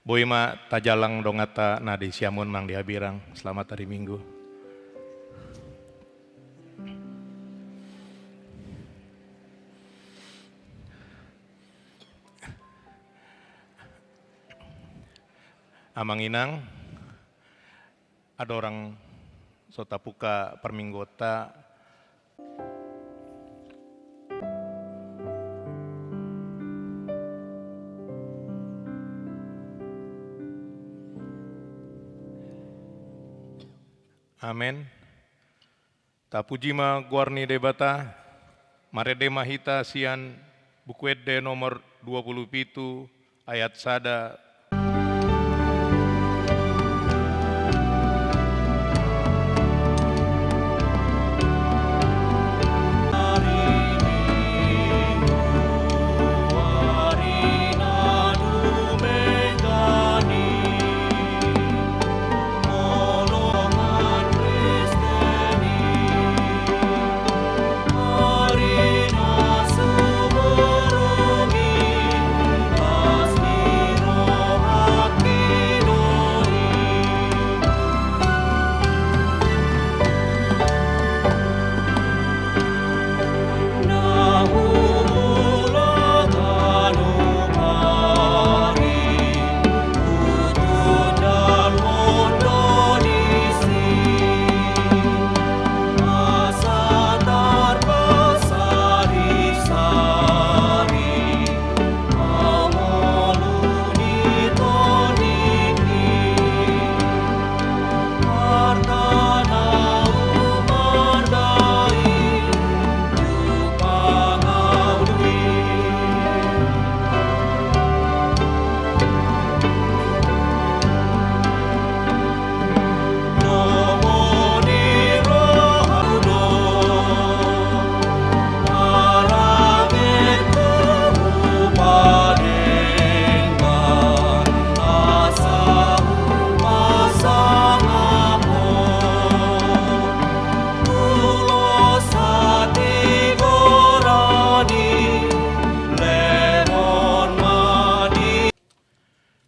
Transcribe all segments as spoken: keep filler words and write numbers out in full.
Boi ma tajalang donganta na di siamun manang di habirang. Selamat hari Minggu. Amang inang, andorang so tabuka parmingguonta. Amen. Tapuji ma goar ni Debata. Marende ma hita sian Buku Ende nomor dua puluh pitu ayat sada.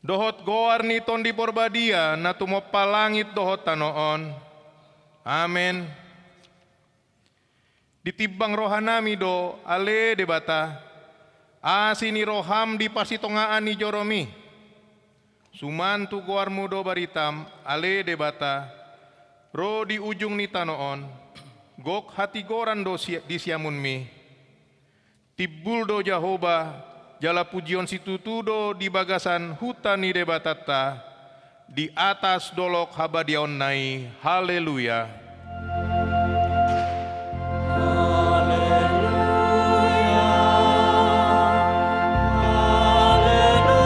Dohot goar ni Tondi Porbadia na tumompa langit dohot tano on. Amen. Ditimbang rohanami do, ale Debata, asi ni roham di parsitongaan ni joromi. Suman tu goarmu do baritam, ale Debata, ro di ujung ni tano on, gok hatigoran do si-, di siamunmi. Timbul do Jahowa, jala pujion situtu do di bagasan huta ni Debatanta, di atas dolok habadiaonna i. Haleluya. Haleluya. Haleluya.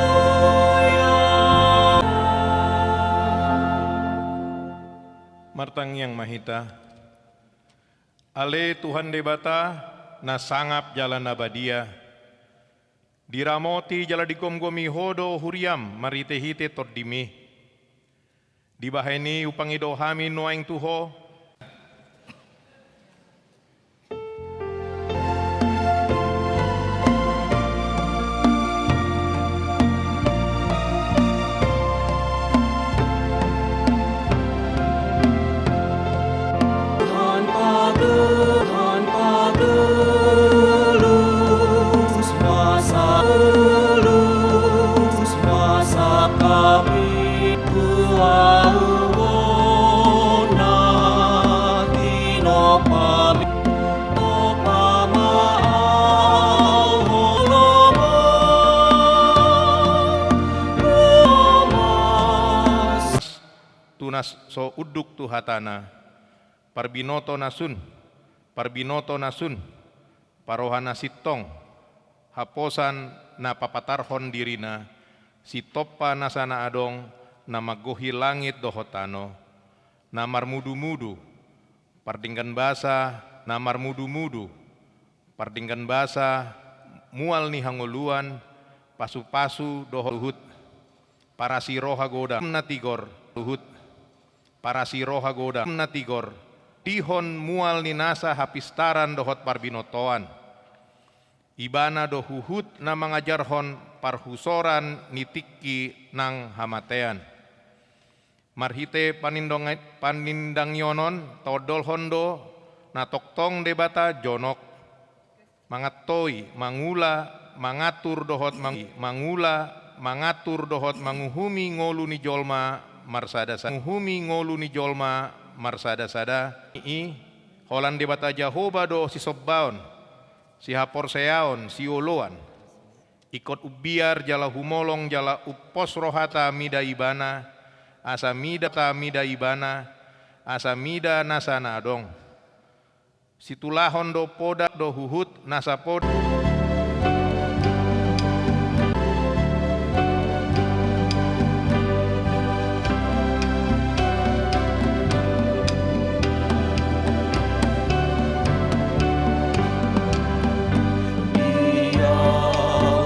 Martangiang ma hita. Ale Tuhan Debata, na sangap jala na badia, diramoti jala digomgomi Ho do huriam marhitehite Tondimi. Dibahen i hupangido hami nuaeng tu Ho. Tu na so unduk tu hatana, parbinoto na sun, parbinoto na sun, paroha na sintong, haposan na papatarhon dirina, sitompa nasa na adong, na manggohi langit dohot tano, na marmudumudu, pardenggan basa na marmudumudu, pardenggan basa mual ni hangoluan, pasupasu dohot luhut, parasi roha godang na tigor, luhut, parasi roha godang na tigor, dihon mual ni nasa hapistaran dohot parbinotoan. Ibana do huhut na mangajarhon parhusoran ni tingki nang hamatean. Marhite panindong-, panindangionon on taondolhon do na tongtong Debata jonok, mangantoi, mangula, mangatur dohot mang-, mangula, mangatur dohot manguhumi ngolu ni jolma marsada-sada, manguhumi ngolu ni jolma marsada-sada. I, holan Debata Jahowa do sisombaon, sihaporseaon, sioloan. Ingkon umbiar jala humolong jala umpos rohata mida Ibana, asa mida, ta mida Ibana, asa mida nasa na adong. Situlahon do poda do huhut nasa poda.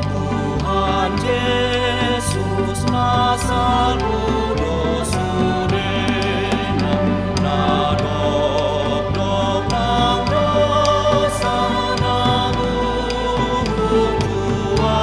Tuhan Jesus na salpu do sudena, na dokdok nang dosa na muruk tua.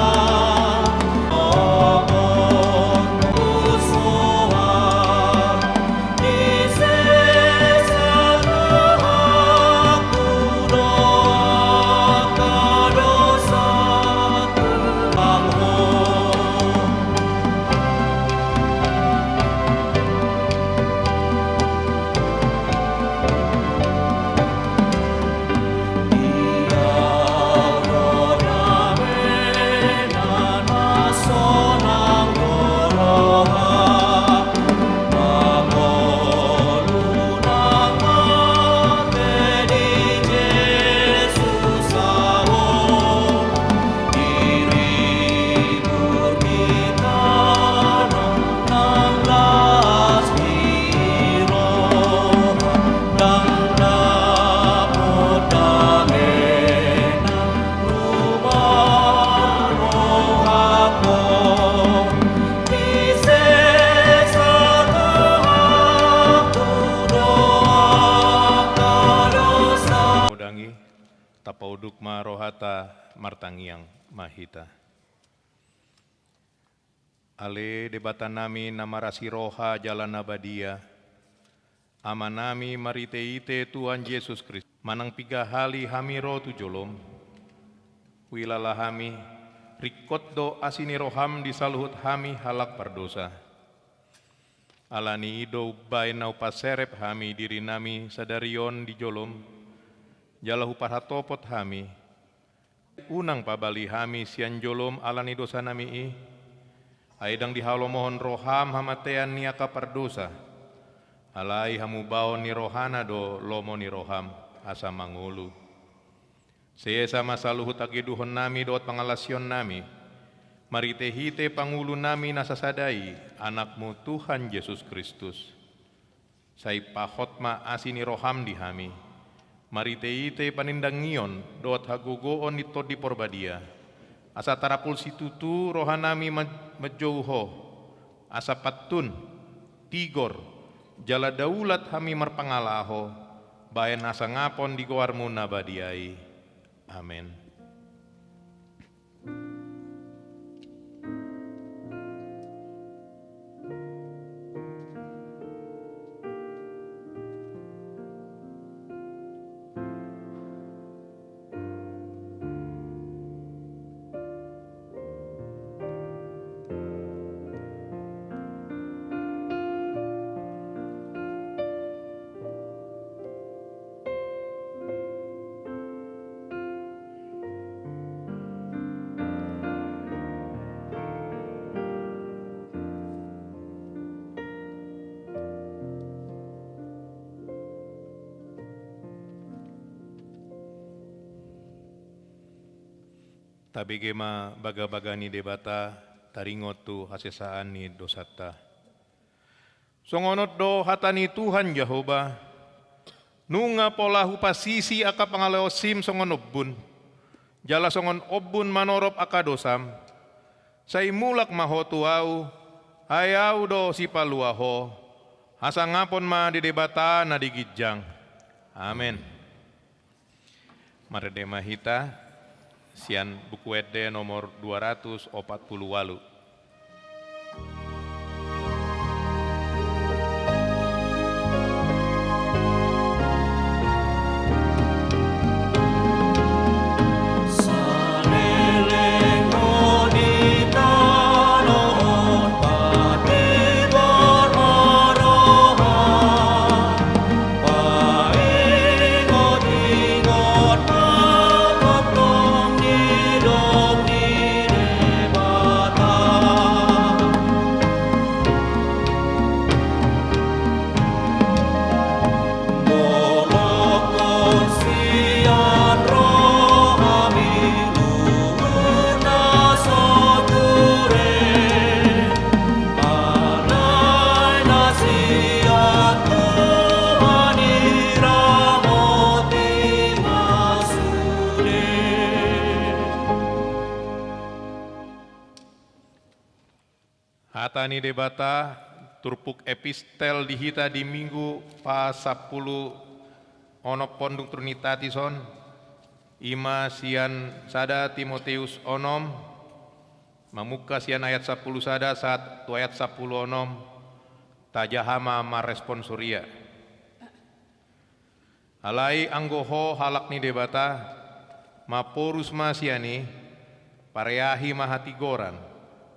Mudangi, tapauduk ma rohata martangiang ma hita. Ale Debatanami na marasi roha jala na badia, Amanami marhite-hite Tuhan Jesus Kristus, manang piga hali hami ro tu jolom, huilala hami, ringkot do asi ni roham di saluhut hami halak pardosa. Ala ni i do umbahen na hupaserep hami dirinami sadari on di jolom, jala huparhatopot hami, unang pabali hami sian jolom ala ni dosanami i, ai ndang dihalomohon roham hamatean ni angka pardosa, alai hamubaon ni rohana do lomo ni roham, asa mangolu. Sesa ma saluhut hagedukonnami dohot pangalaosionnami, marhite-hite pangulunami na sasada i, Anakmu Tuhan Jesus Kristus. Sai pahot ma asi ni roham di hami, marhite-hite panindangion dohot hagogoon ni Tondi Porbadia, asa tarapul situtu rohanami man-, manjou Ho, asa pantun, tigor, jala daulat hami marpangalaho, bahen hasangapon di goarmu na badia i. Amen. Tabege ma bagabaga ni Debata, taringot tu hasesaan ni dosanta. Songon on do hata ni Tuhan Jahowa, nunga pola hupasisi angka pangalaosim songon ombun, jala songon ombun manorop angka dosam, sai mulak ma ho tu Ahu, ai Ahu do sipalua ho, hasangapon ma di Debata na di ginjang. Amen. Marende ma hita. Sian Buku Ende nomor dua ratus opat pulu ualu. Hata ni Debata, turpuk epistel di hita di Minggu pasampulu onom pondung Trinitatis on, ima sian sada Timoteus onom, mamungka sian ayat sampulu sada sahat tu ayat sampulu onom, tajaha ma marresponsoria. Alai anggo ho halak ni Debata, mamporus ma sian i, pareahi ma hatigoran,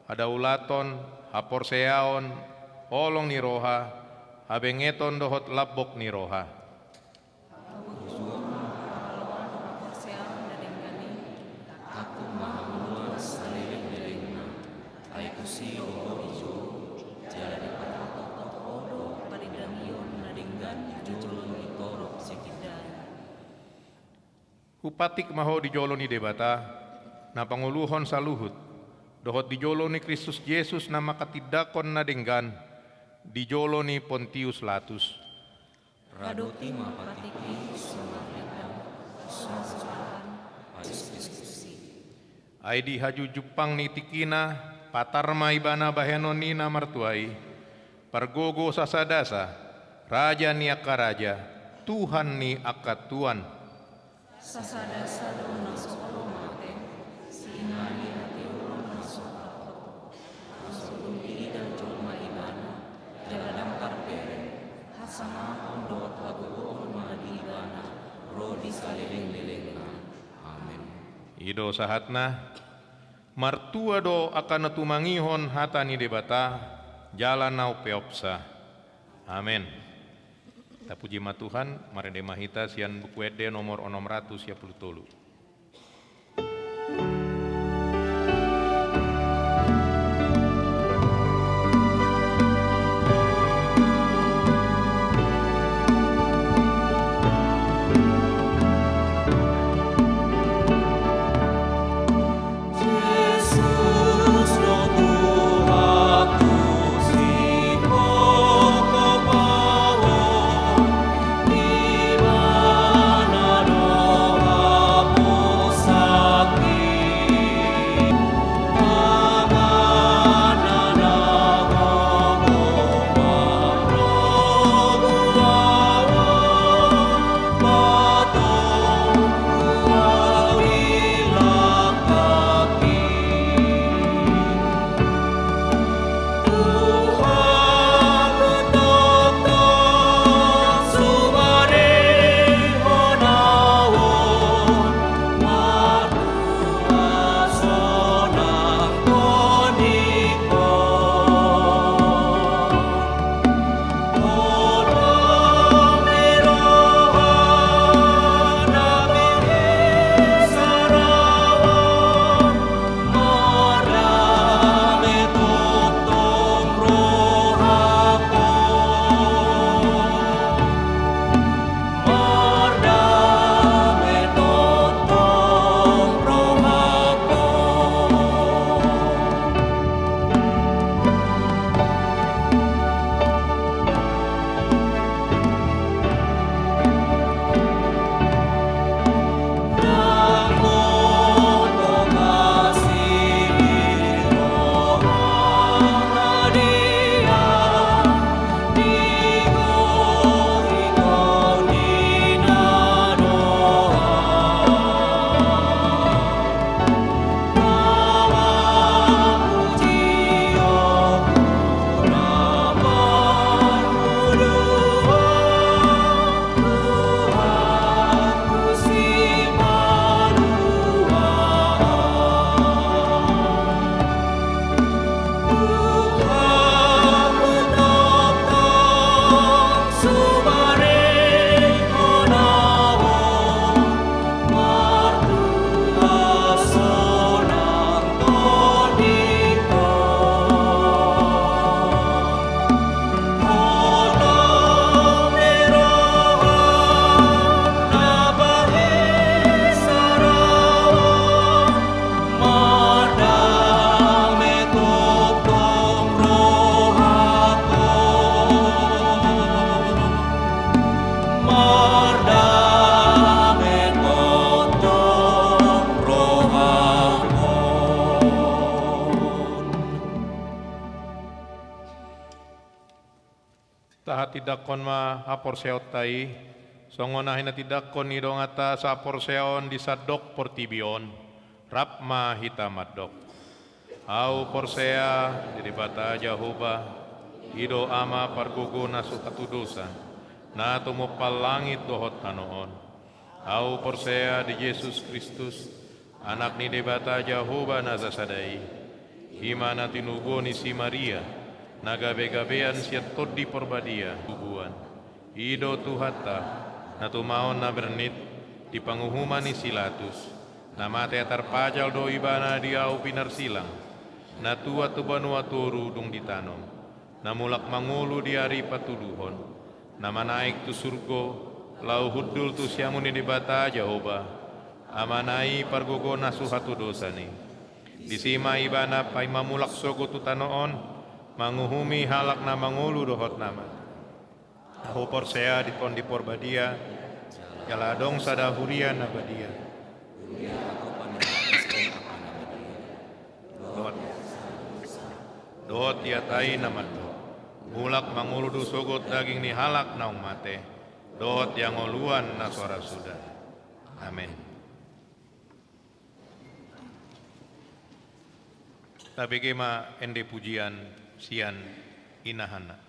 hadaulaton, haporseaon, holong ni roha, habengeton dohot lambok ni roha. Haporseaon na denggan i. Tangkup ma hamu nuaeng saleleng-lelengna, ai tusi do ho dijou, jala dipartotop ho do parindangion na denggan di jolo ni torop sipindahi. Hupatik ma ho di jolo ni Debata, na pangoluhon saluhut, dohot di jolo ni Kristus Jesus na manghatindanghon na denggan, di jolo ni Pontius Latus. Radoti ma patik i songon rindang, songon solahan, paisustus i. Ai di hajujumpang ni tingkina, patar ma ibana bahenon ni na martua i, pargogo sasadasa, raja ni angka raja, Tuhan ni angka tuan. Sasadasa do na so olo mate, siinganan ni hatiuron na so tarhot. Asa dung diida jolma ibana, jala ndang tarbereng, hasangapon dohot hagogoon ma di ibana, ro di saleleng-lelengna. Amen. I do sahatna, martua do angka na tumangihon hata ni Debata, jala na umpeopsa. Amen. Tapuji ma Tuhan, marende ma hita sian Buku Ende nomor onom ratus sia pulu tolu. Tindanghon ma haporseaonta i, songon na hinatindangkon ni donganta sahaporseaon di sandok portibi on. Rap ma hita mandok. Ahu porsea di Debata Jahowa, i do Ama pargogo na so hatudosan, na tumompal langit dohot tano on. Ahu porsea di Jesus Kristus, Anak ni Debata Jahowa na sasada i, i ma na tinubuhon ni si Maria, na gabegabean sian Tondi Parbadia tubuan. I do Tuhanta, na tumaon na bernit di panguhuman ni si Latus, na mate tarpajal do Ibana di ahu pinarsilang, na tuat tu banua toru dung ditanom, na mulak mangolu di ari patoluhon, na manaek tu surgo, laho hundul tu siamun ni Debata Jahowa, Amana i pargogo na so hatudosan i. Disi ma Ibana paima mulak sogot tu tano on, manguhumi halak na mangolu dohot na mate. Ahu porsea di Tondi Parbadia, jala adong sada huria na badia. Dohot, dohot di hata i na mandok, mulak mangolu do sogot daging ni halak naung mate, dohot di hangoluan na so ra suda. Amen. Tabege ma ende pujian sian ina Hanna.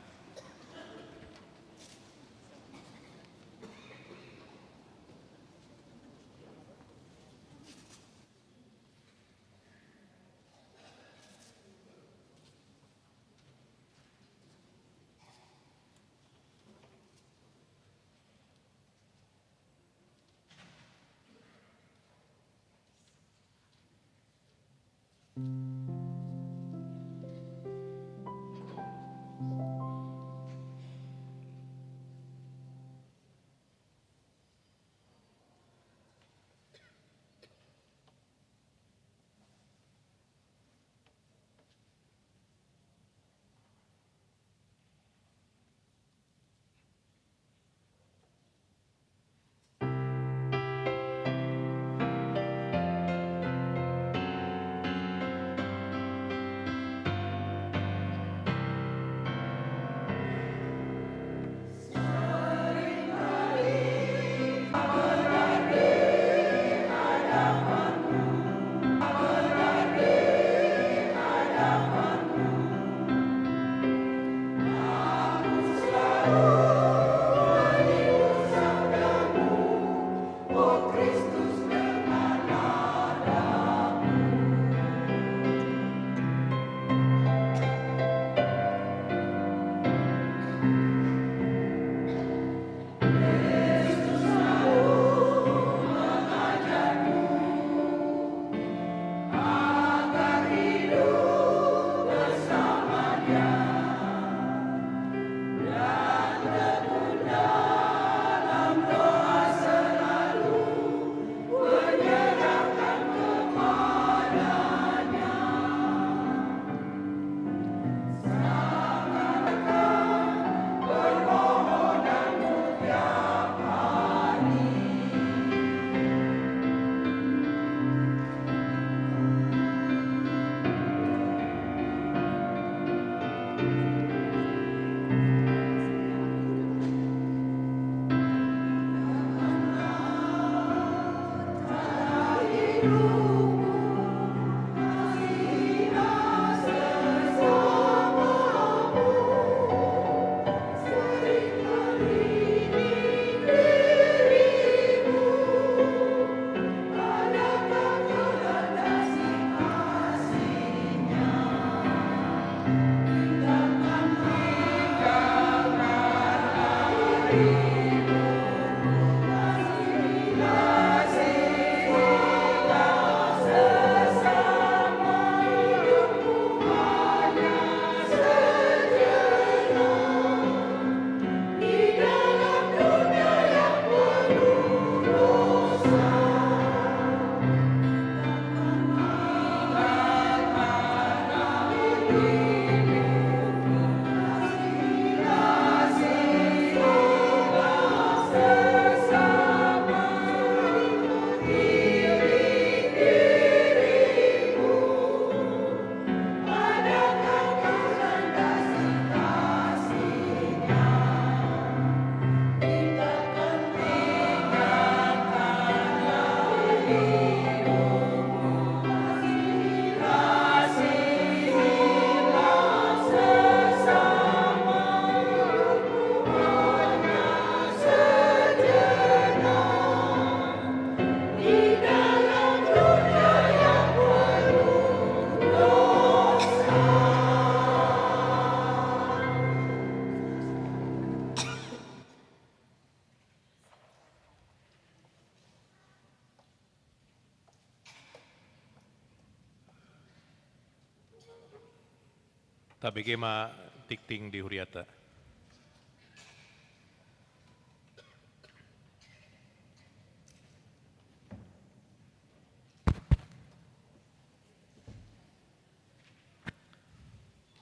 Tabege ma tingting di huriata.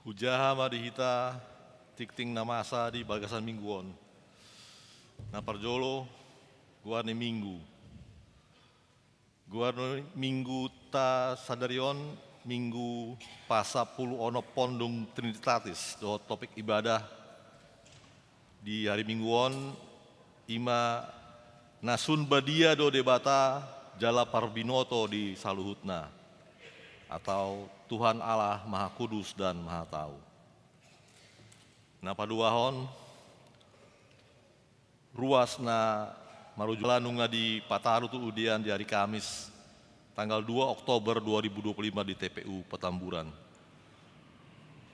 Hujaha ma di hita tingting na masa di bagasan minggu on. Na parjolo, goar ni minggu. Goar ni minggu ta sadari on, Minggu pasampulu onom pondung Trinitatis, dohot topik ibadah di ari Minggu on, i ma na sun badia do Debata jala parbinoto di saluhutna, atau Tuhan Allah Maha Kudus dan Maha Tahu. Na paduahon, ruas na marujung ala nunga dipataru tu udean di ari Kamis, tanggal dua Oktober dua ribu dua puluh lima di T P U Petamburan.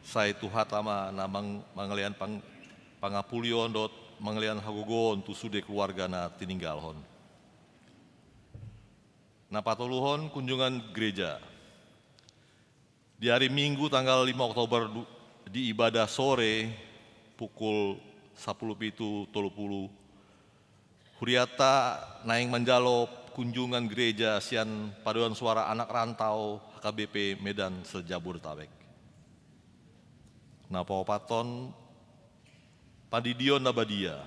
Sai Tuhanta ma na mang-, mangalean pang-, pangapulion dohot mangalean hagogoon tu sude keluarga na tininggalhon. Na patoluhon, kunjungan gereja. Di ari Minggu tanggal lima Oktober du-, di ibadah sore pukul sampulu pitu tolu pulu, huriata naeng manjalo kunjungan gereja sian Paduan Suara Anak Rantau H K B P Medan se-Jabodetabek. Na paopathon, pandidion na badia.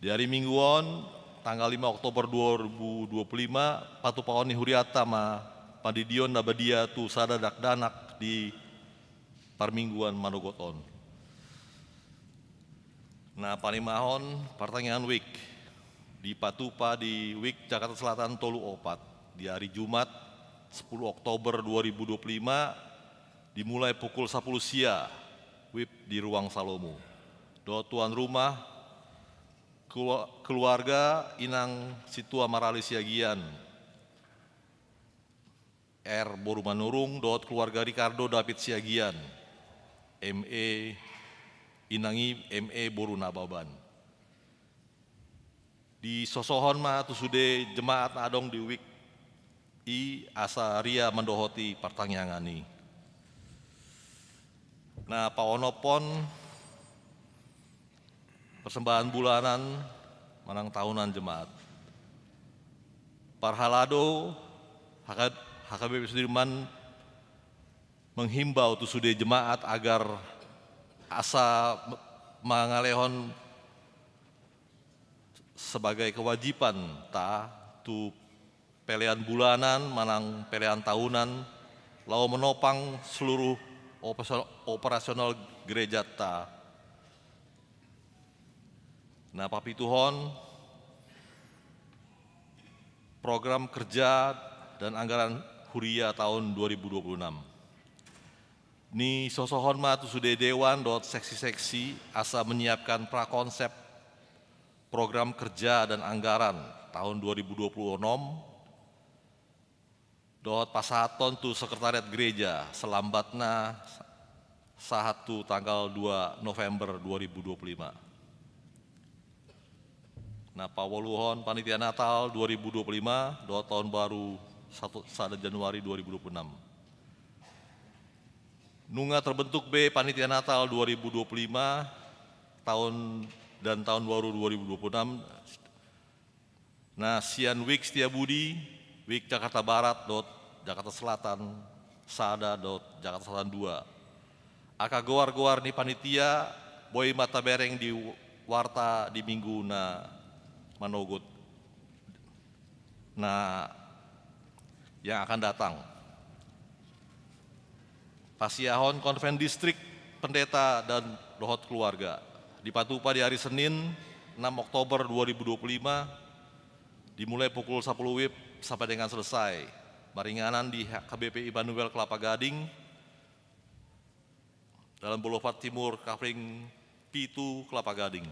Di ari Minggu on, tanggal lima Oktober dua ribu dua puluh lima, patupaon ni huriata ma pandidion na badia tu sada dakdanak di parmingguan manogot on. Na palimahon, partangiangan WIK. Dipatupa di WIK Jakarta Selatan tolu opat, di ari Jumat, sepuluh Oktober dua ribu dua puluh lima, dimulai pukul sampulu sia, WIB di Ruang Salomo. Dohot tuan rumah, kelua-, keluarga inang Sintua Marali Siagian, R boru Manurung, dohot keluarga Ricardo David Siagian, M E, inang i M E boru Nababan. Disosohon ma tu sude jemaat na adong di WIK i asa ria mandohoti partangiangan i. Na paonomhon, persembahan bulanan manang tahunan jemaat. Parhalado, HK, HKBP Sudirman menghimbau tu sude jemaat agar asa mangalehon sebagai kewajiban ta tu pelean bulanan manang pelean tahunan, laho menopang seluruh operasional, operasional gereja ta. Na papituhon, program kerja dan anggaran huria tahun dua ribu dua puluh enam. Nisosohon ma tu sude dewan dohot seksi-seksi asa menyiapkan prakonsep program kerja dan anggaran tahun dua ribu dua puluh enam, dohot pasahathon tu sekretariat gereja selambatna sahat tu tanggal dua November dua ribu dua puluh lima. Na paualuhon, panitia Natal dua ribu dua puluh lima dohot tahun baru satu, sada Januari dua ribu dua puluh enam. Nunga terbentuk be panitia Natal dua ribu dua puluh lima tahun dan tahun baru dua ribu dua puluh enam, na sian WIK Setiabudi, WIK Jakarta Barat dohot Jakarta Selatan sada dohot Jakarta Selatan dua. Angka goar-goar ni panitia boi ma tabereng di warta di minggu na manogot, na yang akan datang. Pasiahon konven distrik, pendeta dan dohot keluarga. Dipatupa di ari Senin, enam Oktober dua ribu dua puluh lima, dimulai pukul sampulu WIB sampai dengan selesai. Maringanan di HKBP Immanuel Kelapa Gading, Dalan Boulevard Timur, Kavling pitu, Kelapa Gading.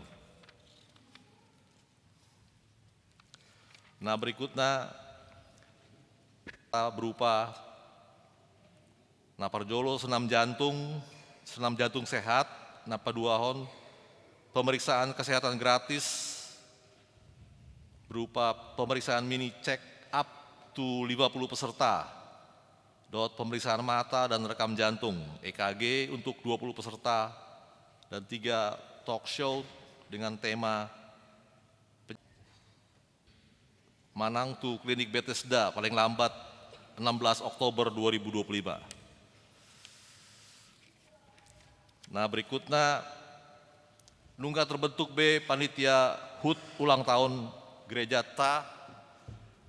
Na berikutna, berupa, na parjolo senam jantung, senam jantung sehat, na paduahon pemeriksaan kesehatan gratis berupa pemeriksaan mini check up tu lima puluh peserta. dohot pemeriksaan mata dan rekam jantung, E K G, untuk dua puluh peserta, dan tiga talk show dengan tema pe-, manang tu Klinik Bethesda paling lambat enam belas Oktober dua ribu dua puluh lima. Nah, berikutna, nunga terbentuk be panitia hut ulang tahun gerejata.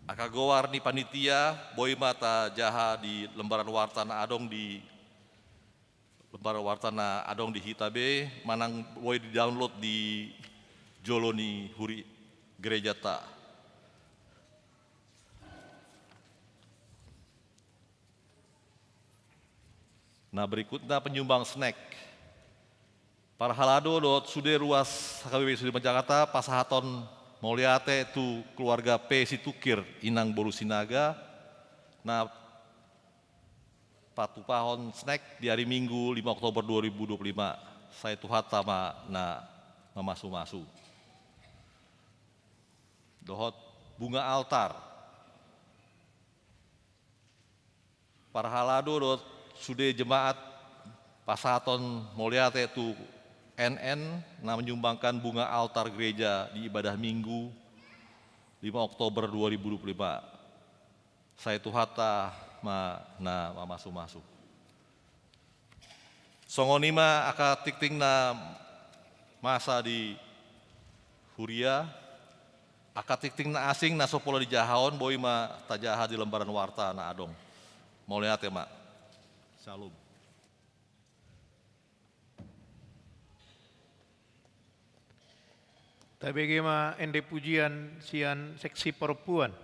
Angka goar ni panitia boi ma tajaha di lembaran warta na adong di, lembaran warta na adong di hita be, manang boi di-download di jolo ni huri gerejata. Nah, berikutna penyumbang snack. Parhalado dohot sude ruas H K B P Sudirman Jakarta pasahathon mauliate tu keluarga P Situkir, Inang boru Sinaga, na patupahon snack di ari Minggu lima Oktober dua ribu dua puluh lima. Sai Tuhanta ma na mamasumasu. Dohot bunga altar. Parhalado dohot sude jemaat pasahathon mauliate tu N N na menyumbangkan bunga altar gereja di ibadah Minggu lima Oktober dua ribu dua puluh lima. Sai Tuhanta ma na mamasumasu. Songon i ma angka tingting na masa di huria, angka tingting na asing na so pola dijaha on boi ma tajaha di lembaran warta na adong. Mauliate ma. Syalom. Tabege ma ende pujian sian seksi perempuan.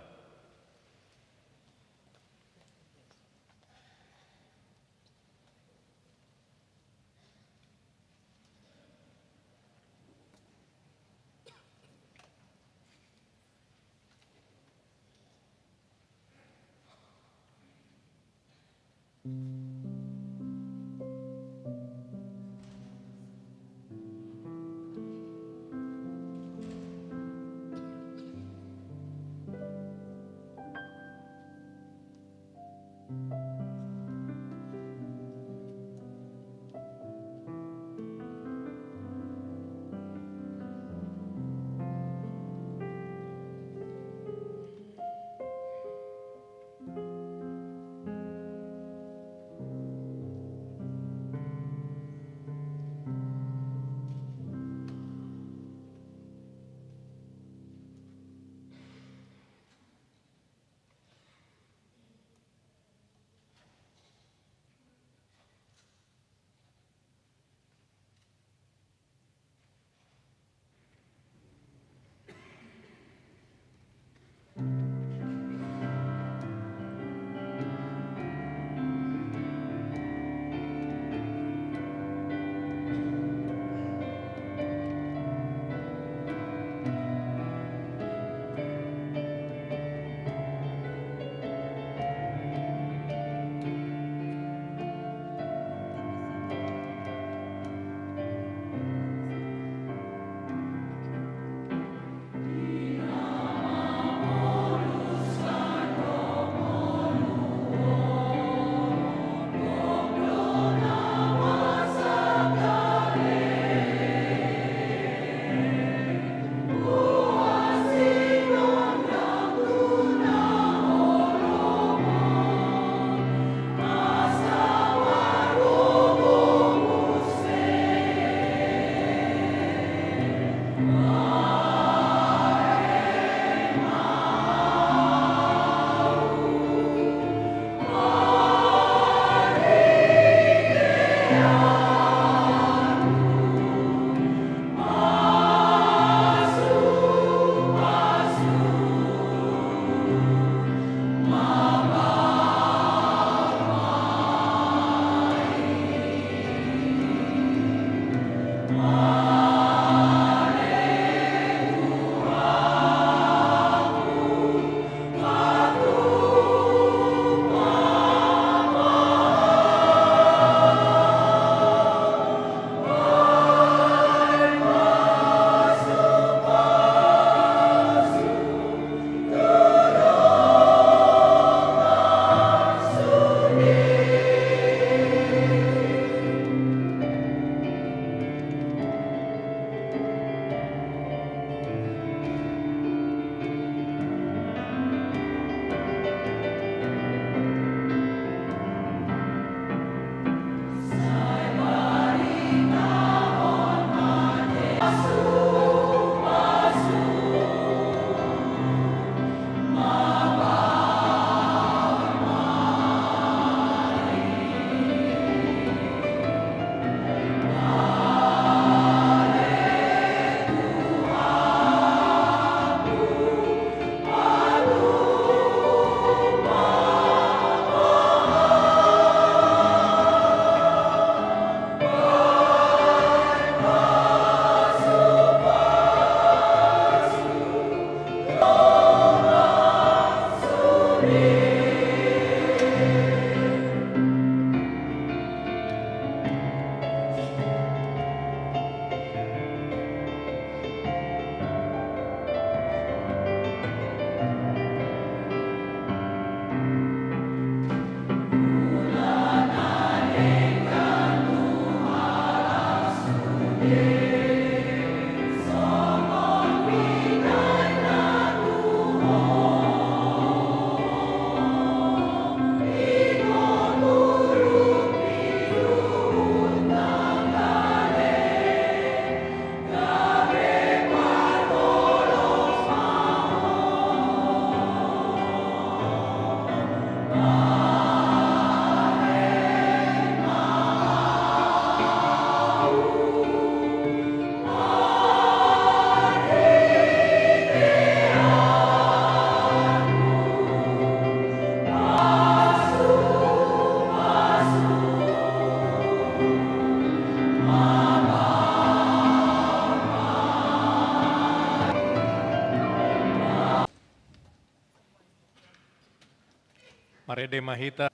Marende ma hita,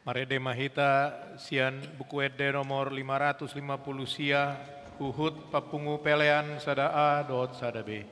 marende ma hita sian Buku Ende nomor lima ratus lima puluh sia, huhut pampungu pelean sada A dohot sada B.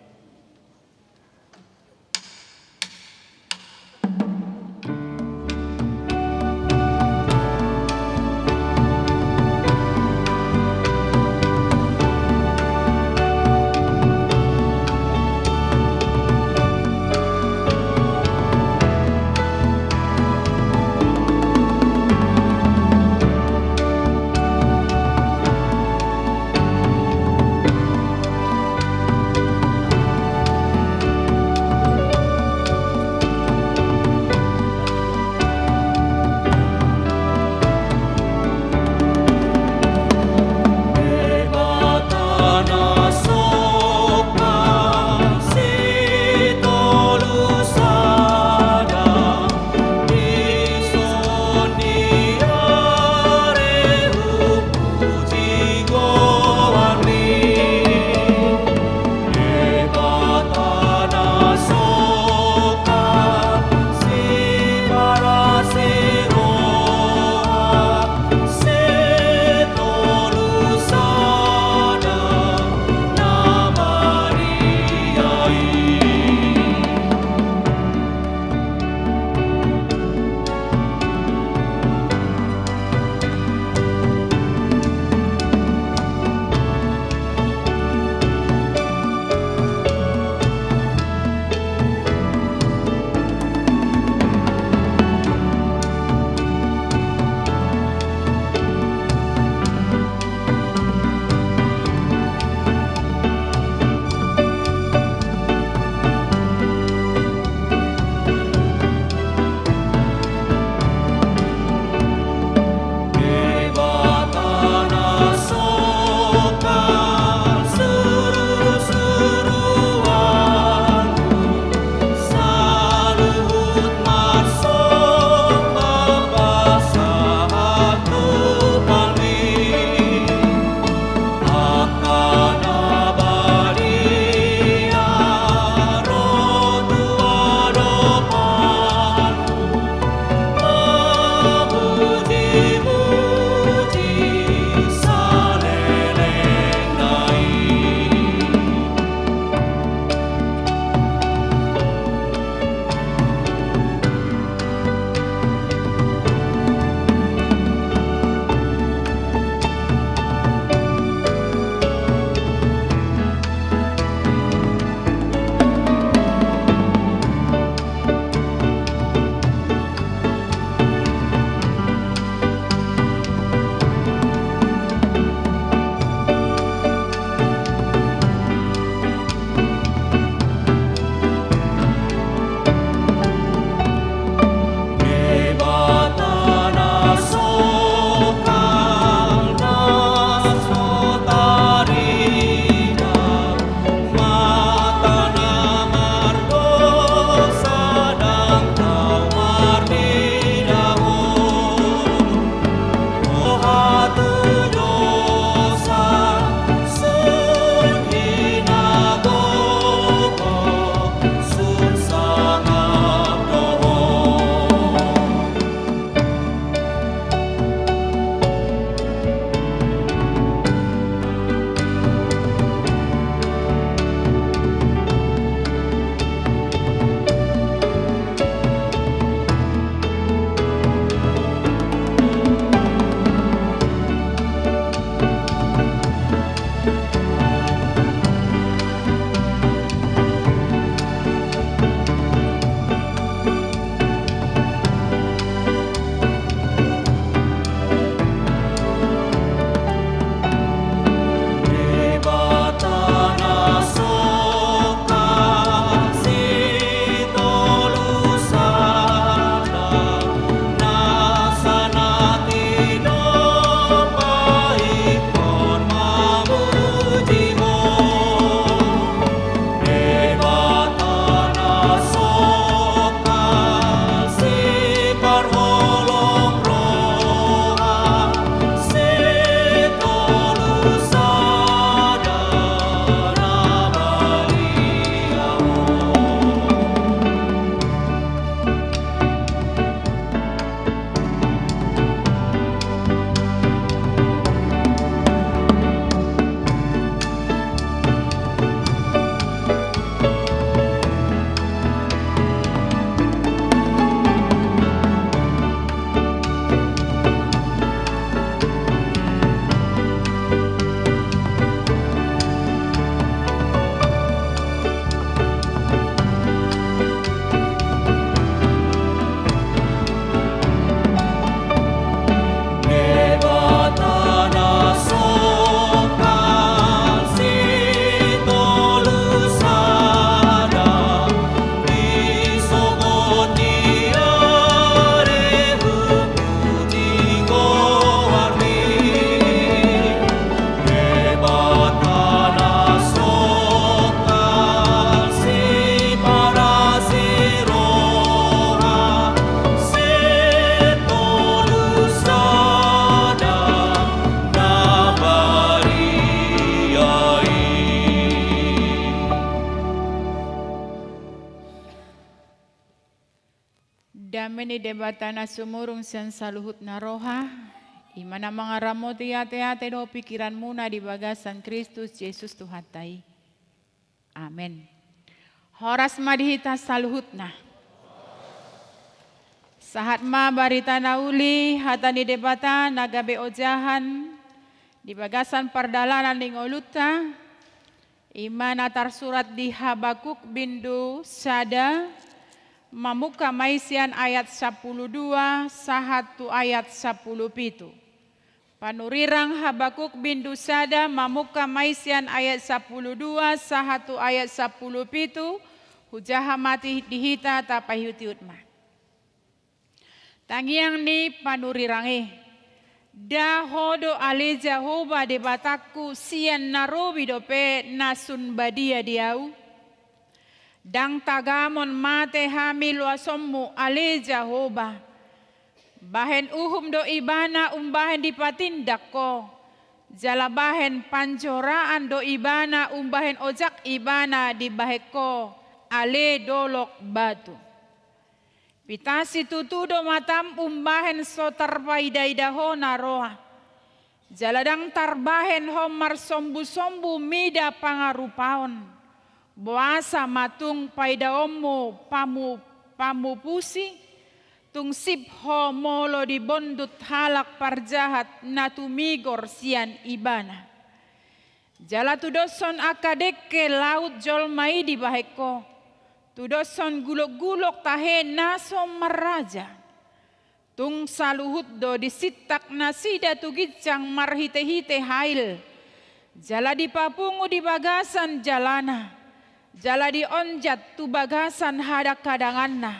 Dame ni Debata na sumurung sian saluhutna roha, i ma na mangaramoti ateate dohot pingkiranmuna di bagasan Kristus Jesus Tuhanta i. Amen. Horas ma di hita saluhutna. Sahat ma barita na uli, hata ni Debata na gabe ojahan di bagasan pardalanan ni ngolunta, i ma na tarsurat di Habakuk bindu sada, mamungka ma i sian ayat sampulu dua sahat tu ayat sampulu pitu. Panurirang Habakuk bindu sada, mamungka ma i sian ayat sampulu dua sahat tu ayat sampulu pitu. Hujaha ma di hita, tapaihutihut ma. Tangiang ni panurirang i. Nda Ho do ale Jahowa Debatangku, sian na robi dope na sun badia di ahu? Ndang tagamon mate hami loasonmu ale Jahowa. Bahen uhum do Ibana umbahen dipatindak Ho, jala bahen panjoraan do Ibana umbahen ojak Ibana dibahen Ho, ale dolok batu. Pita situtu do matam umbahen so tarpaidaida Ho na roa. Jala ndang tarbahen Ho marsombusombu mida pangarupaon. Boasa ma tung paidaonmu pamu-, pamupusi? Tung sip Ho molo dibondut halak parjahat na tumigor sian Ibana. Jala tudoshon angka dengke laut jolma i dibahen Ho. Tudoshon gulokgulok tahe na so marraja. Tung saluhut do disintak nasida tu ginjang marhitehite hail. Jala dipapungu di bagasan jalana. Jala dionjat tu bagasan hadanghadanganna.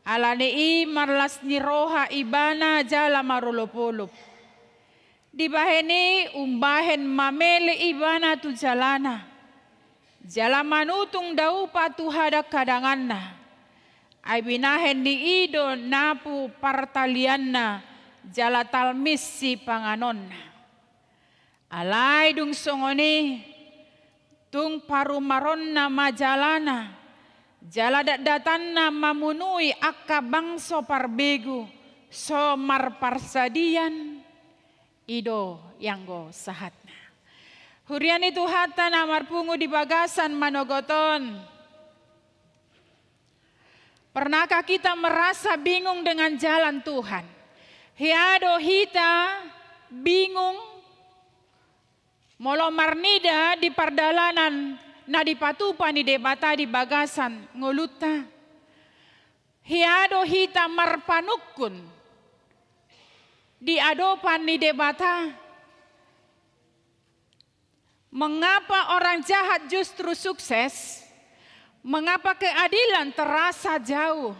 Alani i marlas ni roha Ibana jala marolopolop. Dibahen i umbahen mamele Ibana tu jalana, jala manutung daupa tu hadanghadanganna. Ai binahen ni i do napu partalianna jala talmis sipanganonna. Alai dung songon i, tung parumaronna ma jalana, jala datdatanna mamunui angka bangso parbegu so marparsadian. I do ianggo sahatna. Huria ni Tuhanta na marpungu di bagasan manogot on. Pernahkah kita merasa bingung dengan jalan Tuhan? Hea do hita bingung molo marnida di pardalanan na dipatupa ni Debata di bagasan ngolunta? Hea do hita marpanungkun di adopan ni Debata? Mengapa orang jahat justru sukses? Mengapa keadilan terasa jauh?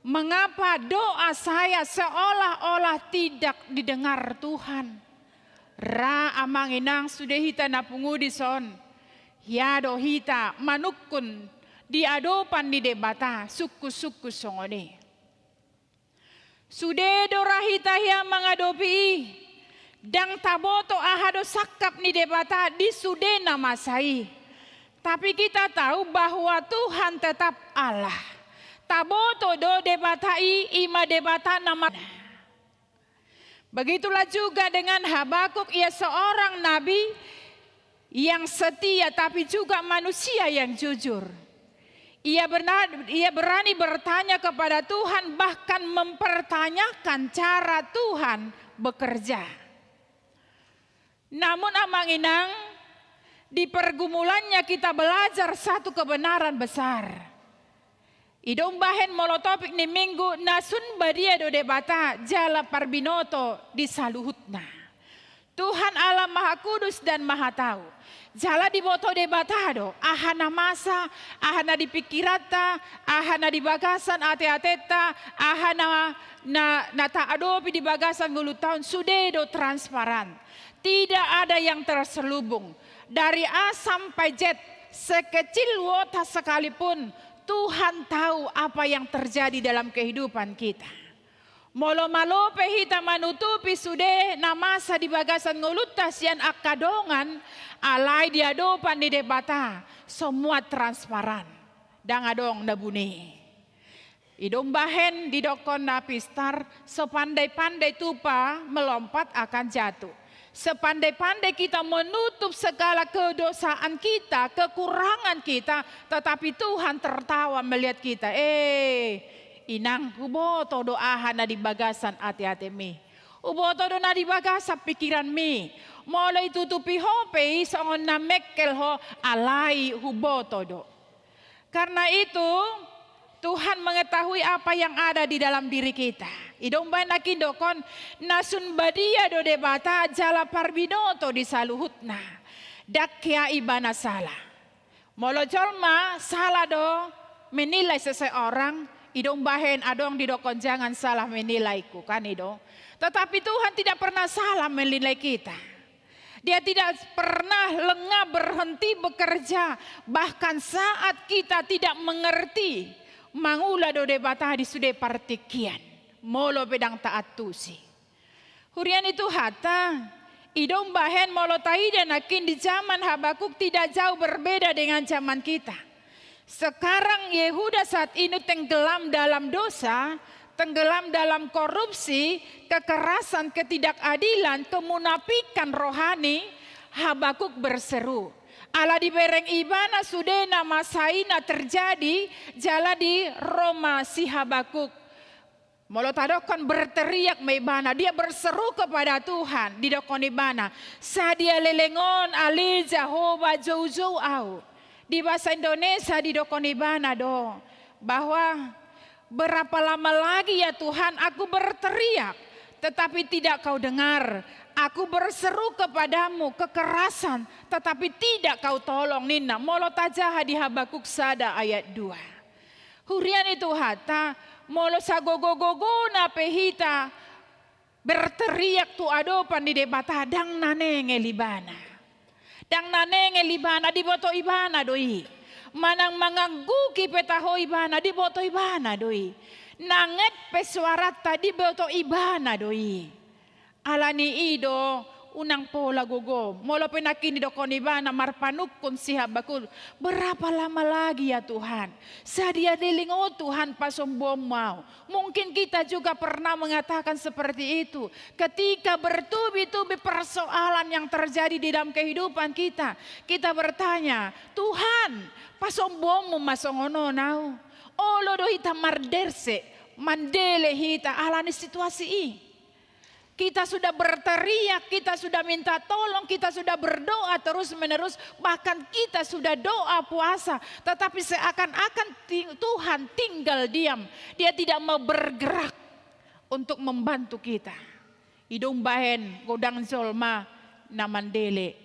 Mengapa doa saya seolah-olah tidak didengar Tuhan? Ra amang inang sude hita na pungu dison, hea do hita manungkun di adopan ni Debata sungkunsungkun songon i. Sude do ra hita hea mangadopi i. Ndang taboto aha do sangkap ni Debata di sude na masa i. Tapi kita tahu bahwa Tuhan tetap Allah. Taboto do Debata i, i ma Debata na ma-, Begitulah juga dengan Habakuk, ia seorang nabi yang setia, tapi juga manusia yang jujur. Ia berna-, ia berani bertanya kepada Tuhan, bahkan mempertanyakan cara Tuhan bekerja. Namun, amang inang, di pergumulannya kita belajar satu kebenaran besar. I do umbahen molo topik ni Minggu, na sun badia do Debata jala parbinoto di saluhutna. Tuhan Allah Maha Kudus dan Maha Tahu. Jala diboto Debata do aha na masa, aha na di pingkiranta, aha na di bagasan ateatenta, aha na, na, na taadopi di bagasan ngolunta on, sude do transparan. Tidak ada yang terselubung. Dari A sampai Z, sekecil iota sekalipun, Tuhan tahu apa yang terjadi dalam kehidupan kita. Molo malo pe hita manutupi sude na masa di bagasan ngolunta sian angka dongan, alai di adopan ni Debata, semua transparan. Ndang adong na buni. I do umbahen didokkon na pistar, sepandai-pandai tupa melompat akan jatuh. Sepandai-pandai kita menutup segala kedosaan kita, kekurangan kita, tetapi Tuhan tertawa melihat kita. Eh, inang, huboto do aha na di bagasan ate-atemi. Huboto do na di bagasan pikiranmi. Molo itutupi ho pe i songon na mengkel ho, alai huboto do. Karena itu, Tuhan mengetahui apa yang ada di dalam diri kita. I do umbahen nangkin didokkon, na sun badia do Debata jala parbinoto di saluhutna. Ndang hea ibana sala. Molo jolma sala do menilai seseorang, i do umbahen adong didokkon jangan salah menilaiku, kan i do. Tetapi Tuhan tidak pernah salah menilai kita. Dia tidak pernah lengah berhenti bekerja, bahkan saat kita tidak mengerti, mangula do Debata di sude partingkian, molo pe ndang taantusi. Huria ni Tuhanta, i do umbahen molo taida nangkin di zaman Habakuk tidak jauh berbeda dengan zaman kita. Sekarang Yehuda saat ini tenggelam dalam dosa, tenggelam dalam korupsi, kekerasan, ketidakadilan, kemunafikan rohani. Habakuk berseru. Ala dibereng ibana sude na masa i na terjadi, jala di ro ma si Habakuk. Molo tadokkon berteriak ma ibana, dia berseru kepada Tuhan, didokkon ibana, sadia leleng on ale Jahowa joujou au. Di bahasa Indonesia didokkon ibana do bahwa, berapa lama lagi ya Tuhan aku berteriak, tetapi tidak kau dengar. Aku berseru kepadamu kekerasan, tetapi tidak kau tolong, ninna. Molo tajaha di Habakuk sada ayat dua. Huria ni Tuhanta, molo sagogo-gogona pe hita berteriak tu adopan ni Debata, ndang na nengel ibana. Ndang na nengel ibana, diboto ibana do i. Manang mangangguhi pe taho ibana, diboto ibana do i. Nanget pe suaranta, diboto ibana do i. Ala ni i do, unang pola gogo. Molo pe nangkin didokkon ibana marpanungkun si Habakuk, berapa lama lagi ya Tuhan? Sadia leleng on Tuhan pasombuonmu au. Mungkin kita juga pernah mengatakan seperti itu. Ketika bertubi-tubi persoalan yang terjadi di dalam kehidupan kita, kita bertanya, Tuhan, pasombuonmu ma songon on au? Olo do hita marderse, mandele hita ala ni situasi i. Kita sudah berteriak, kita sudah minta tolong, kita sudah berdoa terus-menerus, bahkan kita sudah doa puasa, tetapi seakan-akan ti-, Tuhan tinggal diam. Dia tidak mau bergerak untuk membantu kita. I do umbahen godang jolma na mandele.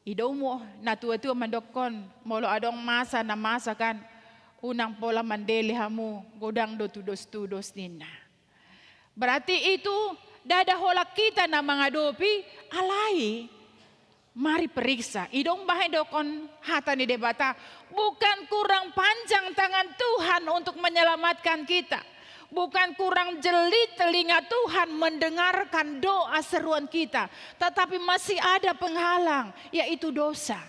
I do umbahen natua-tua mandokkon, molo adong masa na masa kan, unang pola mandele hamu, godang do tudos-tudos, ninna. Berarti itu ndada holan hita na mangadopi, alai mari periksa. I do umbahen didokkon hata ni Debata, bukan kurang panjang tangan Tuhan untuk menyelamatkan kita. Bukan kurang jeli telinga Tuhan mendengarkan doa seruan kita. Tetapi masih ada penghalang, yaitu dosa.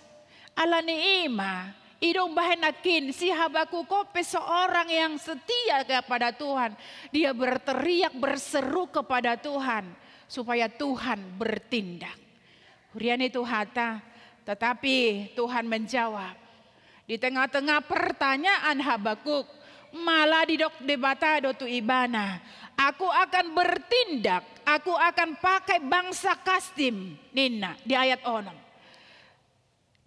Ala ni i ma, i do umbahen nangkin si Habakuk on pe seorang yang setia kepada Tuhan. Dia berteriak, berseru kepada Tuhan supaya Tuhan bertindak. Huria ni Tuhanta, tetapi Tuhan menjawab. Di tengah-tengah pertanyaan Habakuk, malah didok Debata do tu ibana, aku akan bertindak, aku akan pakai bangsa Kasdim, ninna di ayat onom.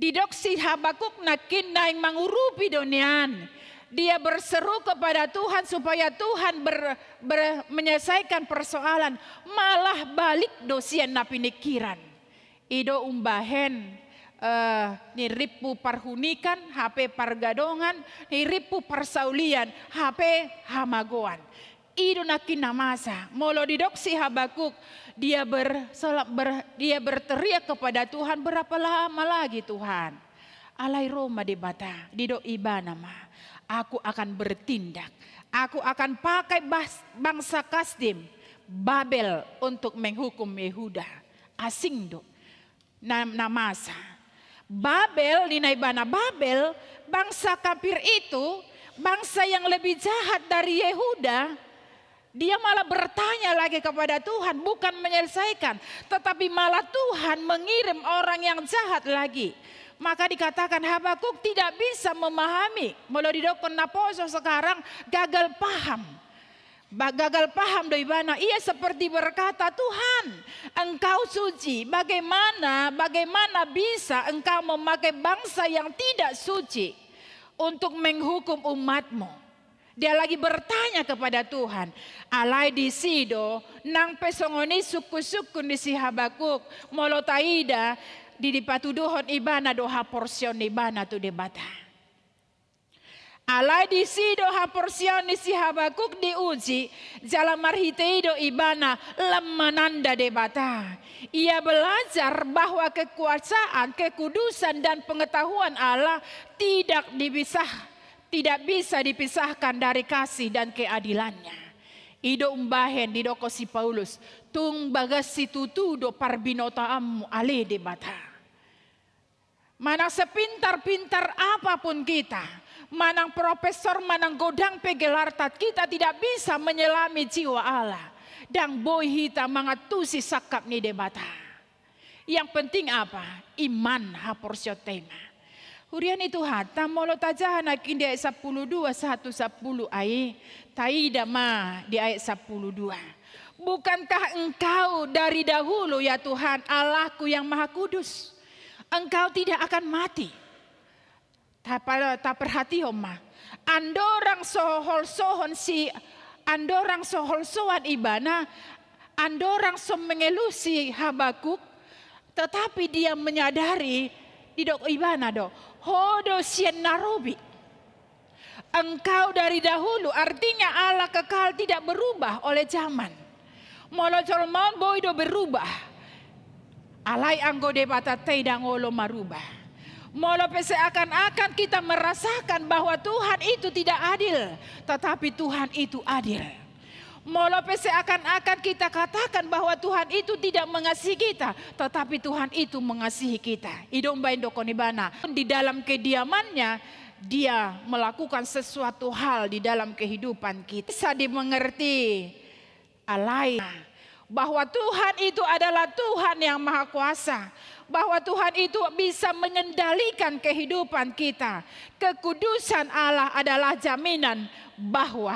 Didok si Habakuk nangkin naeng mangurupi do nian. Dia berseru kepada Tuhan supaya Tuhan ber-, ber-, menyelesaikan persoalan. Malah balik do sian na piningkiran. I do umbahen, eh, nirimpu parhunikan, hape pargadongan, nirimpu parsaulian, hape hamagoan. I do nangkin na masa, molo didok si Habakuk, dia ber-, sel-, ber-, dia berteriak kepada Tuhan, berapa lama lagi Tuhan? Alai ro ma Debata, didok ibana ma, aku akan bertindak, aku akan pakai bas-, bangsa Kasdim, Babel untuk menghukum Yehuda. Asing do. Na, na masa. Babel, ninna ibana Babel, bangsa kafir itu, Bangsa yang lebih jahat dari Yehuda, dia malah bertanya lagi kepada Tuhan, bukan menyelesaikan, tetapi malah Tuhan mengirim orang yang jahat lagi. Maka dikatakan Habakuk tidak bisa memahami. Molo didokkon naposo sekarang, gagal paham. Ba-, gagal paham do ibana, ia seperti berkata, "Tuhan, Engkau suci, bagaimana, bagaimana bisa Engkau memakai bangsa yang tidak suci untuk menghukum umat-Mu?" Dia lagi bertanya kepada Tuhan. Alai disi do, nang pe songon i sungkun-sungkun ni si Habakuk, molo taida, di, dipatuduhon ibana do haporseaon ni ibana tu Debata. Alai disi do haporseaon ni si Habakuk diuji, jala marhite i do ibana lam mananda Debata. Ia belajar bahwa kekuasaan, kekudusan, dan pengetahuan Allah tidak dipisah, tidak bisa dipisahkan dari kasih dan keadilan-Nya. I do umbahen didokkon si Paulus, tung bagas situtu do parbinotoanmu ale Debata. Manang sepintar-pintar apapun kita, manang profesor, manang godang pe gelarta, kita tidak bisa menyelami jiwa Allah. Ndang boi hita mangantusi sangkap ni Debata. Yang penting apa? Iman, haporseaonta i ma. Huria ni Tuhanta, molo tajaha nangkin di ayat sampulu dua sahat tu sampulu ai, taida ma di ayat sampulu dua. Bukankah Engkau dari dahulu, ya Tuhan, Allahku yang Maha Kudus? Engkau tidak akan mati. Tapa-, taperhatihon ma. Andorang so holsohon si, andorang so holsoan ibana, andorang so mengeluh si Habakuk, tetapi dia menyadari, didok ibana do, ho do sian na robi. Engkau dari dahulu, artinya Allah kekal, tidak berubah oleh zaman. Molo jolma on boi do berubah. Alai anggo Debatanta i ndang olo marubah. Molo pe seakan-akan kita merasakan bahwa Tuhan itu tidak adil, tetapi Tuhan itu adil. Molo pe seakan-akan kita katakan bahwa Tuhan itu tidak mengasihi kita, tetapi Tuhan itu mengasihi kita. I do umbahen dokkon ibana, di dalam kediamannya, dia melakukan sesuatu hal di dalam kehidupan kita. Bisa dimengerti, alai, bahwa Tuhan itu adalah Tuhan yang Maha Kuasa, bahwa Tuhan itu bisa mengendalikan kehidupan kita. Kekudusan Allah adalah jaminan bahwa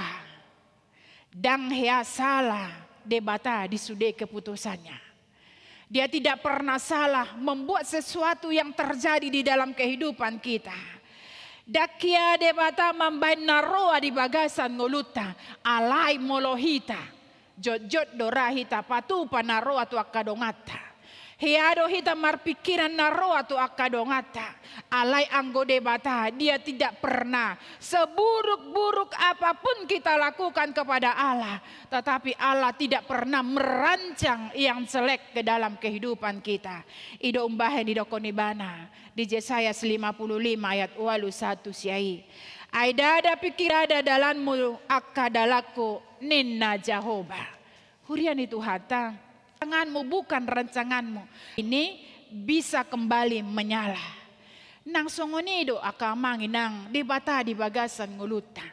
ndang hea sala Debata di sude keputusannya. Dia tidak pernah salah membuat sesuatu yang terjadi di dalam kehidupan kita. Ndang hea Debata mambahen na roa di bagasan ngolunta, alai molo hita, jotjot do ra hita patupa na roa tu angka donganta. Hea do hita marpingkiran na roa tu angka donganta. Alai anggo Debata, Dia tidak pernah, seburuk-buruk apapun kita lakukan kepada Allah, tetapi Allah tidak pernah merancang yang jelek ke dalam kehidupan kita. I do umbahen didokkon ibana di Jesaya lima puluh lima ayat ualu sahat tu sia i. Ai ndada pingkir, ndada dalanmu angka dalanku, ninna Jahowa. Huria ni Tuhanta, rancanganmu bukan rancanganmu. Ini bisa kembali menyala. Nang songon i do angka amang inang, Debata di bagasan ngolunta.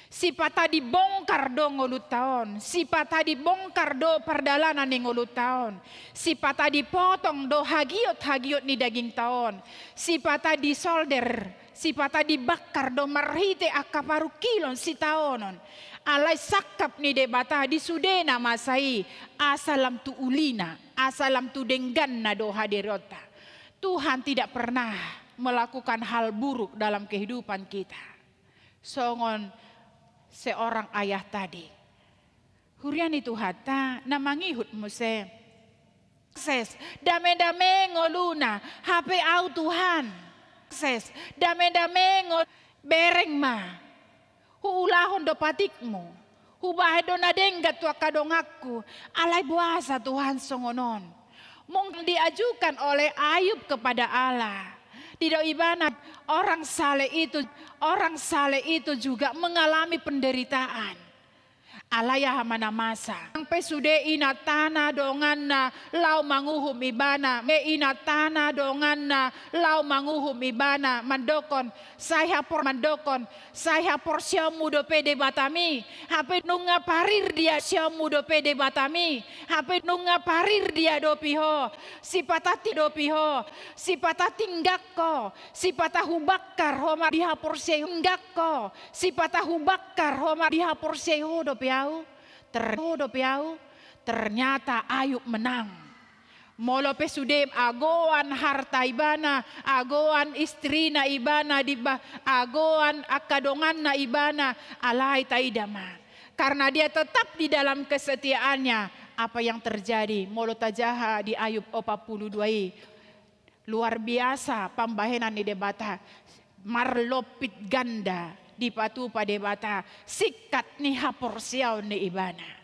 Sipata dibongkar do ngolunta on, sipata dibongkar do pardalanan ni ngolunta on, sipata dipotong do hagiot-hagiot ni dagingta on, sipata disolder, sipata dibakar do marhite angka parungkilon sitaonon. Alai sangkap ni Debata di sude na masa i, asa lam tu ulina, asa lam tu dengganna do hadirionta. Tuhan tidak pernah melakukan hal buruk dalam kehidupan kita. Songon seorang ayah tadi. Huria ni Tuhanta, na mangihut muse. Ses, dame-dame ngoluna, hape au Tuhan. Ses, dame-dame ngo-, bereng ma. Huulahon do patikmu. Hubahen do na denggan tu angka donganku. Alai boasa Tuhan songon on? Mungkin diajukan oleh Ayub kepada Allah. Didok ibana, orang saleh itu, orang saleh itu juga mengalami penderitaan. Alai aha ma na masa? Nang pe sude inantana donganna laho manguhum ibana, me inantana donganna laho manguhum ibana, mandokkon, sai hapor, mandokkon, sai haporseaonmu dope Debatami, hape nunga parir diadopi ho, hape nunga parir diadopi ho, sipata ti-, dopi ho, sipata tinggak ho, sipata hubangkar ho ma di haporseai, tinggak ho, sipata hubangkar ho ma di haporseai ho dope ahu. Ter-, ho dope ahu. Ternyata Ayub menang. Molo pe sude agoan harta ibana, agoan istrina ibana, diba-, agoan angka donganna ibana, alai taida ma. Karena dia tetap di dalam kesetiaannya, apa yang terjadi? Molo tajaha di Ayub opat pulu dua i, luar biasa pambahenan ni Debata, marlompit ganda dipatupa Debata, singkat ni haporseaon ni ibana.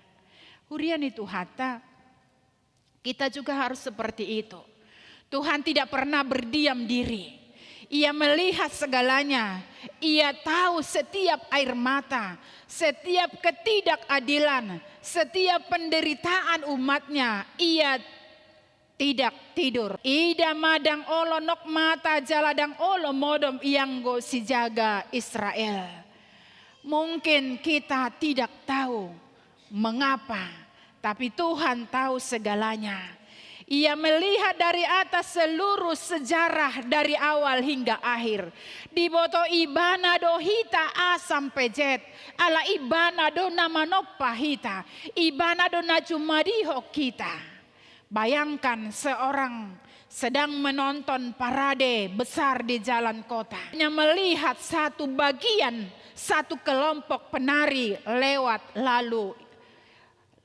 Huria ni Tuhanta, kita juga harus seperti itu. Tuhan tidak pernah berdiam diri. Ia melihat segalanya. Ia tahu setiap air mata, setiap ketidakadilan, setiap penderitaan umat-Nya. Ia tidak tidur. Ida ma ndang olo nok mata jala ndang olo modom ianggo sijaga Israel. Mungkin kita tidak tahu mengapa, tapi Tuhan tahu segalanya. Ia melihat dari atas seluruh sejarah dari awal hingga akhir. Diboto Ibana do hita A sampe Z. Ala Ibana do na manompa hita. Ibana do na jumadihon hita. Bayangkan seorang sedang menonton parade besar di jalan kota. Hanya melihat satu bagian, satu kelompok penari lewat, lalu,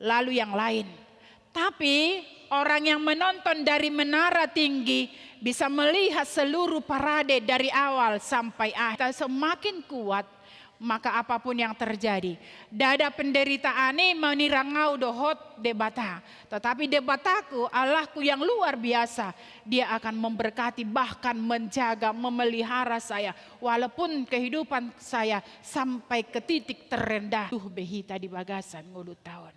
lalu yang lain. Tapi orang yang menonton dari menara tinggi bisa melihat seluruh parade dari awal sampai akhir. Kita semakin kuat, maka apapun yang terjadi, ndada penderitaan i manirang ahu dohot Debata. Tetapi Debataku, Allahku yang luar biasa, Dia akan memberkati, bahkan menjaga, memelihara saya, walaupun kehidupan saya sampai ke titik terendah. Tuh be hita di bagasan ngolunta on.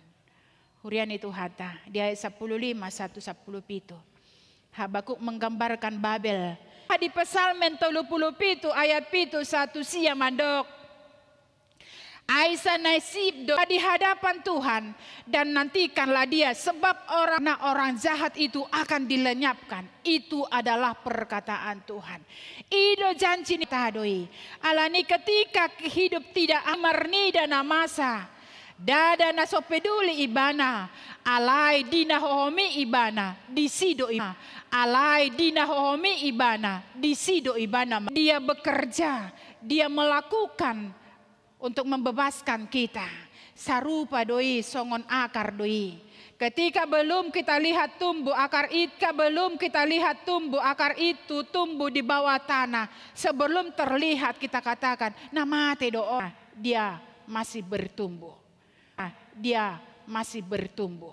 Huria ni Tuhanta, di ayat sampulu lima sahat tu sampulu pitu. Habakuk menggambarkan Babel. Di Psalmen tolu pulu pitu ayat pitu sahat tu sia mandok, ai sanasib do di hadapan Tuhan, dan nantikanlah Dia, sebab orang, na orang jahat itu akan dilenyapkan. Itu adalah perkataan Tuhan. I do janji ni Tuhan i. Alani ketika hidup tidak aman, marnida na masa, ndada na so peduli ibana, alai di na hohomi ibana, disi do i-, alai di na hohomi ibana, disi do ibana. Dia bekerja, Dia melakukan untuk membebaskan kita. Sarupa do i songon akar do i. Ketika belum kita lihat tumbuh akar it-, ketika belum kita lihat tumbuh akar itu tumbuh di bawah tanah, sebelum terlihat kita katakan, na mate do on, dia masih bertumbuh. Dia masih bertumbuh.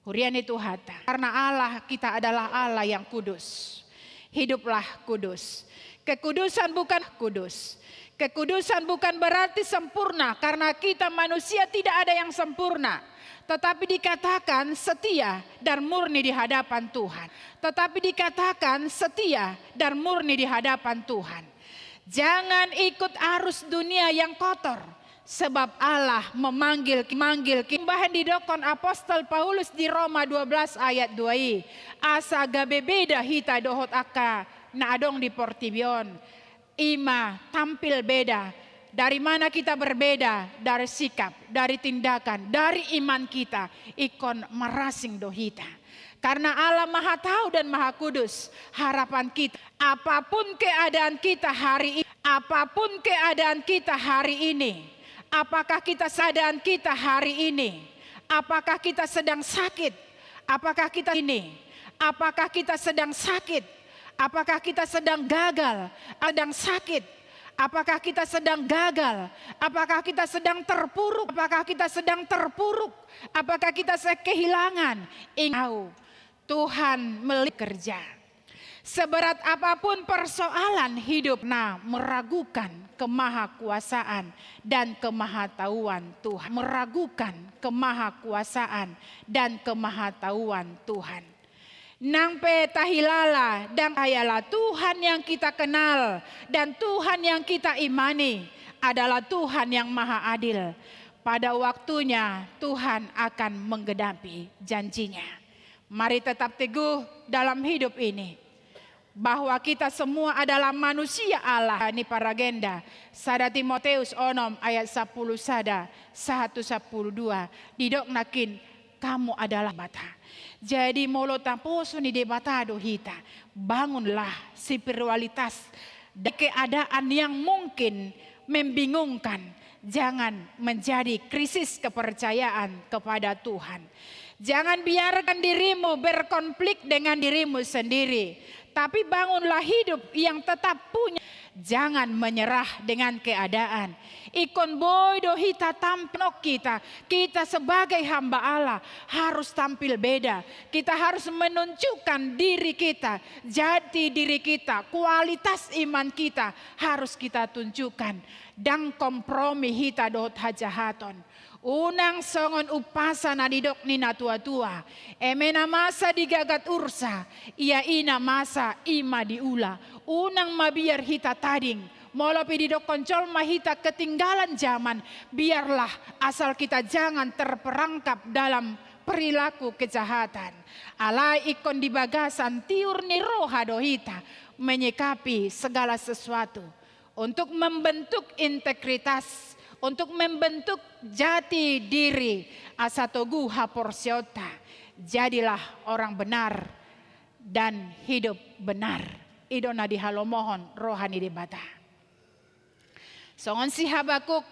Huria ni Tuhanta. Karena Allah, kita adalah Allah yang kudus. Hiduplah kudus. Kekudusan bukan kudus. Kekudusan bukan berarti sempurna, karena kita manusia tidak ada yang sempurna. Tetapi dikatakan setia dan murni di hadapan Tuhan. Tetapi dikatakan setia dan murni di hadapan Tuhan. Jangan ikut arus dunia yang kotor. Sebab Allah memanggil, manggil ki-, bahen didokkon apostel Paulus di Roma dua belas ayat dua i, asa gabe beda hita dohot angka na adong di portibi on. I ma tampil beda. Dari mana kita berbeda? Dari sikap, dari tindakan, dari iman kita. Ingkon marasing do hita. Karena Allah Maha Tahu dan Maha Kudus, harapan kita, apapun keadaan kita hari ini, apapun keadaan kita hari ini, apakah kita sadar kita hari ini, apakah kita sedang sakit, apakah kita ini, apakah kita sedang sakit, apakah kita sedang gagal, sedang sakit, apakah kita sedang gagal, apakah kita sedang terpuruk, apakah kita sedang terpuruk, apakah kita se-, kehilangan, ing-, tahu. Tuhan meli-, kerja. Seberat apapun persoalan hidup, na meragukan kemahakuasaan dan kemahatauan Tuhan. Meragukan kemahakuasaan dan kemahatauan Tuhan. Nang pe tahilala dan percayalah, Tuhan yang kita kenal dan Tuhan yang kita imani adalah Tuhan yang maha adil. Pada waktunya Tuhan akan menggenapi janji-Nya. Mari tetap teguh dalam hidup ini, bahwa kita semua adalah manusia Allah. Ni paragenda, sada Timoteus onom ayat sampulu sada sahat tu sampulu dua, didok nangkin, kamu adalah Debata. Jadi molo taposo ni Debata do hita, bangunlah spiritualitas. Di keadaan yang mungkin membingungkan, jangan menjadi krisis kepercayaan kepada Tuhan. Jangan biarkan dirimu berkonflik dengan dirimu sendiri, tapi bangunlah hidup yang tetap punya. Jangan menyerah dengan keadaan. Ingkon boi do hita tampil, kita, kita sebagai hamba Allah harus tampil beda. Kita harus menunjukkan diri kita, jati diri kita, kualitas iman kita harus kita tunjukkan. Ndang kompromi hita dohot hajahaton. Unang songon umpasa na nidok ni natuatua: Eme na masa digagat ursa, ia i na masa i ma diula. Unang mabiar hita tading. Molo pe didokkon jolma hita ketinggalan zaman, biarlah, asal kita jangan terperangkap dalam perilaku kejahatan. Alai ingkon di bagasan tiur ni roha do hita menyikapi segala sesuatu, untuk membentuk integritas, untuk membentuk jati diri, asa togu haporseaonta. Jadilah orang benar dan hidup benar. I do na dihalomohon roha ni Debata. Songon si Habakuk,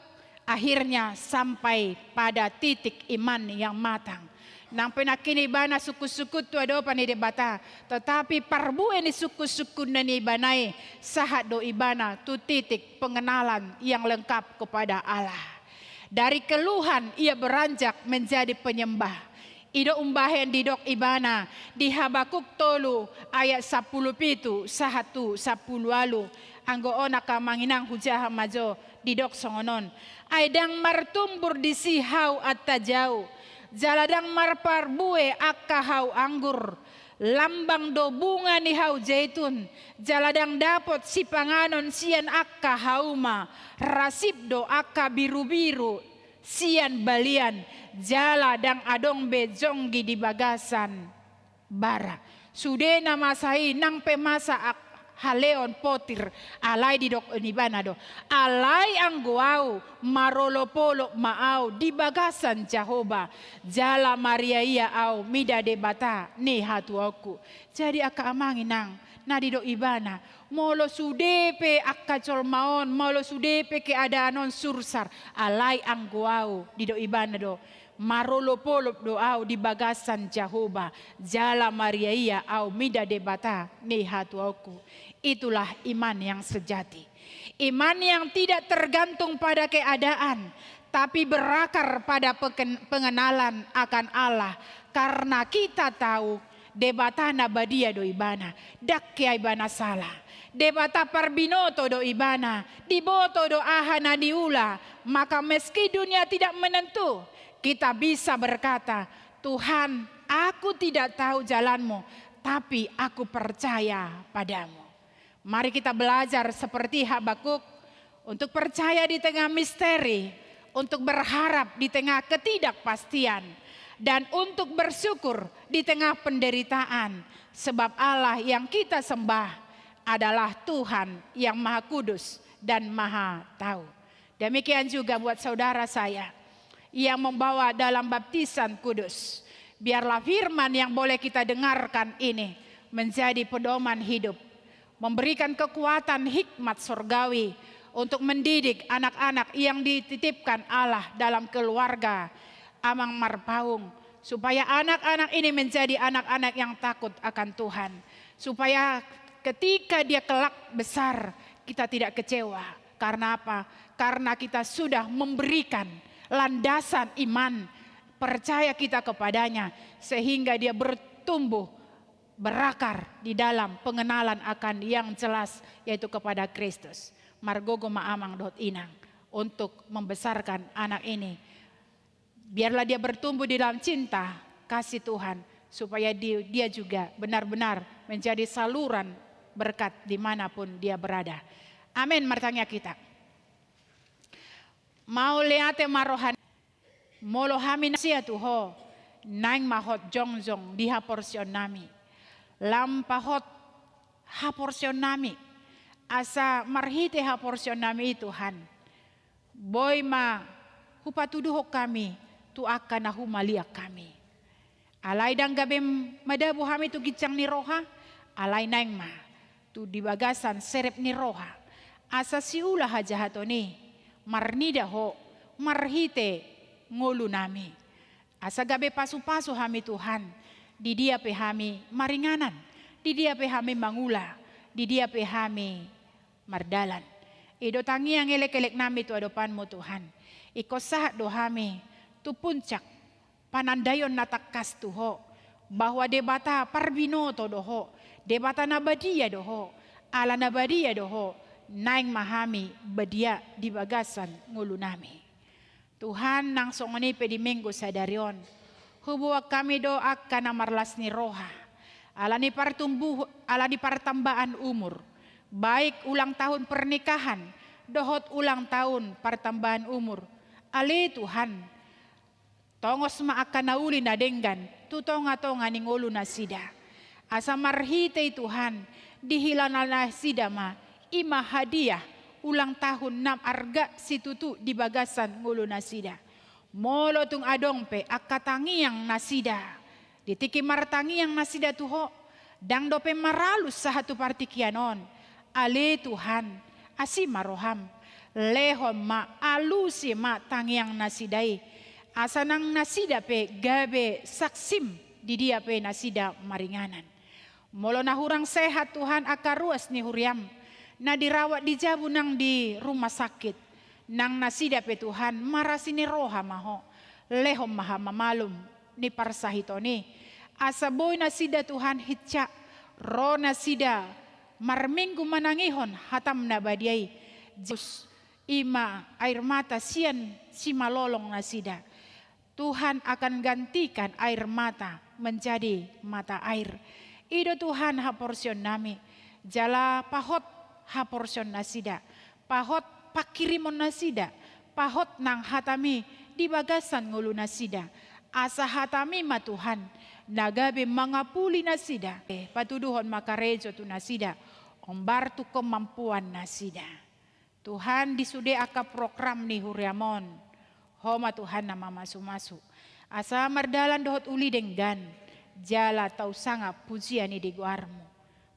akhirnya sampai pada titik iman yang matang. Nang pe nangkin ibana sungkunsungkun tu adopan ni Debata, tetapi parbue ni sungkunsungkunna ni ibana i, sahat do ibana tu titik pengenalan yang lengkap kepada Allah. Dari keluhan ia beranjak menjadi penyembah. I do umbahen didok ibana di Habakuk tolu ayat sampulu pitu sahat tu sampulu ualu. Anggo on angka amang inang, hujaha ma jo, didok songon on: Ai ndang martumbur disi hau antajau, jala ndang marparbue angka hau anggur. Lambang do bunga ni hau jaitun, jala ndang dapot sipanganon sian angka hauma. Rasip do angka birubiru sian balian, jala ndang adong be jonggi di bagasan bara. Sude na masa i, nang pe masa ak-, haleon potir, alai didok ni ibana do: Alai anggo au, marolopolop ma au di bagasan Jahowa, jala mariaia au mida Debata ni hatuaonku. Jadi angka amang inang, na didok ibana, molo sude pe angka jolma on, molo sude pe keadaan on sursar, alai anggo au, didok ibana do, marolopolop do au di bagasan Jahowa, jala mariaia au mida Debata ni hatuaonku. Itulah iman yang sejati. Iman yang tidak tergantung pada keadaan, tapi berakar pada peken-, pengenalan akan Allah. Karena kita tahu Debata na badia do ibana, ndang hea ibana sala. Debata parbinoto do ibana, diboto do aha na niula. Maka meski dunia tidak menentu, kita bisa berkata, Tuhan, aku tidak tahu jalanmu, tapi aku percaya padamu. Mari kita belajar seperti Habakuk untuk percaya di tengah misteri, untuk berharap di tengah ketidakpastian, dan untuk bersyukur di tengah penderitaan. Sebab Allah yang kita sembah adalah Tuhan yang Maha Kudus dan Maha Tahu. Demikian juga buat saudara saya yang membawa dalam baptisan kudus. Biarlah firman yang boleh kita dengarkan ini menjadi pedoman hidup, memberikan kekuatan hikmat sorgawi untuk mendidik anak-anak yang dititipkan Allah dalam keluarga Amang Marpaung, supaya anak-anak ini menjadi anak-anak yang takut akan Tuhan, supaya ketika dia kelak besar, kita tidak kecewa. Karena apa? Karena kita sudah memberikan landasan iman, percaya kita kepada-Nya, sehingga dia bertumbuh berakar di dalam pengenalan akan yang jelas, yaitu kepada Kristus. Margogo ma amang dohot inang untuk membesarkan anak ini. Biarlah dia bertumbuh di dalam cinta kasih Tuhan, supaya di-, dia juga benar-benar menjadi saluran berkat di mana pun dia berada. Amin. Martangiang hita. Mauliate ma roha, molo hami na sia tu Ho, naeng ma hot jongjong di haporseaonnami. Lam pahot haporseaonnami, asa marhite haporseaonnami i Tuhan, boi ma hupatuduhon hami tu angka na humaliang hami. Alai ndang gabe madabu hami tu ginjang ni roha, alai naeng ma tu di bagasan serep ni roha. Asa siula hajahaton i marnida Ho marhite ngolunami. Asa gabe pasupasu hami Tuhan, di dia pe hami maringanan, di dia pe hami mangula, di dia pe hami mardalan. I do tangiang elekeleknami tu adopanMu Tuhan. Ingkon sahat do hami tu puncak panandaion na tangkas tu Ho, bahwa Debata parbinoto do Ho, Debata na badia do Ho, Ala na badia do Ho, naeng ma hami badia di bagasan ngolunami. Tuhan, nang songon i pe di Minggu sadari on, huboan hami do angka na marlas ni roha, ala ni partumbuh-, ala ni partambaan umur, baik ulang tahun pernikahan dohot ulang tahun partambaan umur. Ale Tuhan, tongos ma angka na uli na denggan tu tongatonga ni ngolu nasida. Asa marhite i Tuhan, dihilala nasida ma, i ma hadiah ulang tahun na arga situtu di bagasan ngolu nasida. Molo tung adong pe angka tangiang nasida, di tingki martangiang nasida tu Ho, ndang dope maralus sahat tu partingkian on. Ale Tuhan, asi ma roham, lehon ma, alusi ma tangiang nasida i, asa nang nasida pe gabe saksim di dia pe nasida maringanan. Molo na hurang sehat Tuhan angka ruas ni huriam, na dirawat di jabu nang di rumah sakit, nang nasida pe Tuhan marasi ni roha ma Ho, lehon ma hamamalum ni parsahiton i, asa boi nasida Tuhan hinsa, ro nasida marminggu manangihon hatam na badia i. Jesus, i ma air mata sian simalolong nasida. Tuhan akan gantikan air mata menjadi mata air. I do Tuhan haporseaonnami, jala pahot haporseaon nasida, pahot pangkirimon nasida, pahot nang hatami di bagasan ngolu nasida. Asa hatami ma Tuhan, na gabe mangapuli nasida, eh, patuduhon ma karejo tu nasida, ombar tu kemampuan nasida. Tuhan, di sude angka program ni huriam on, Ho ma Tuhan na mamasumasu. Asa mardalan dohot uli denggan, jala tau sangap pujian i di goarMu.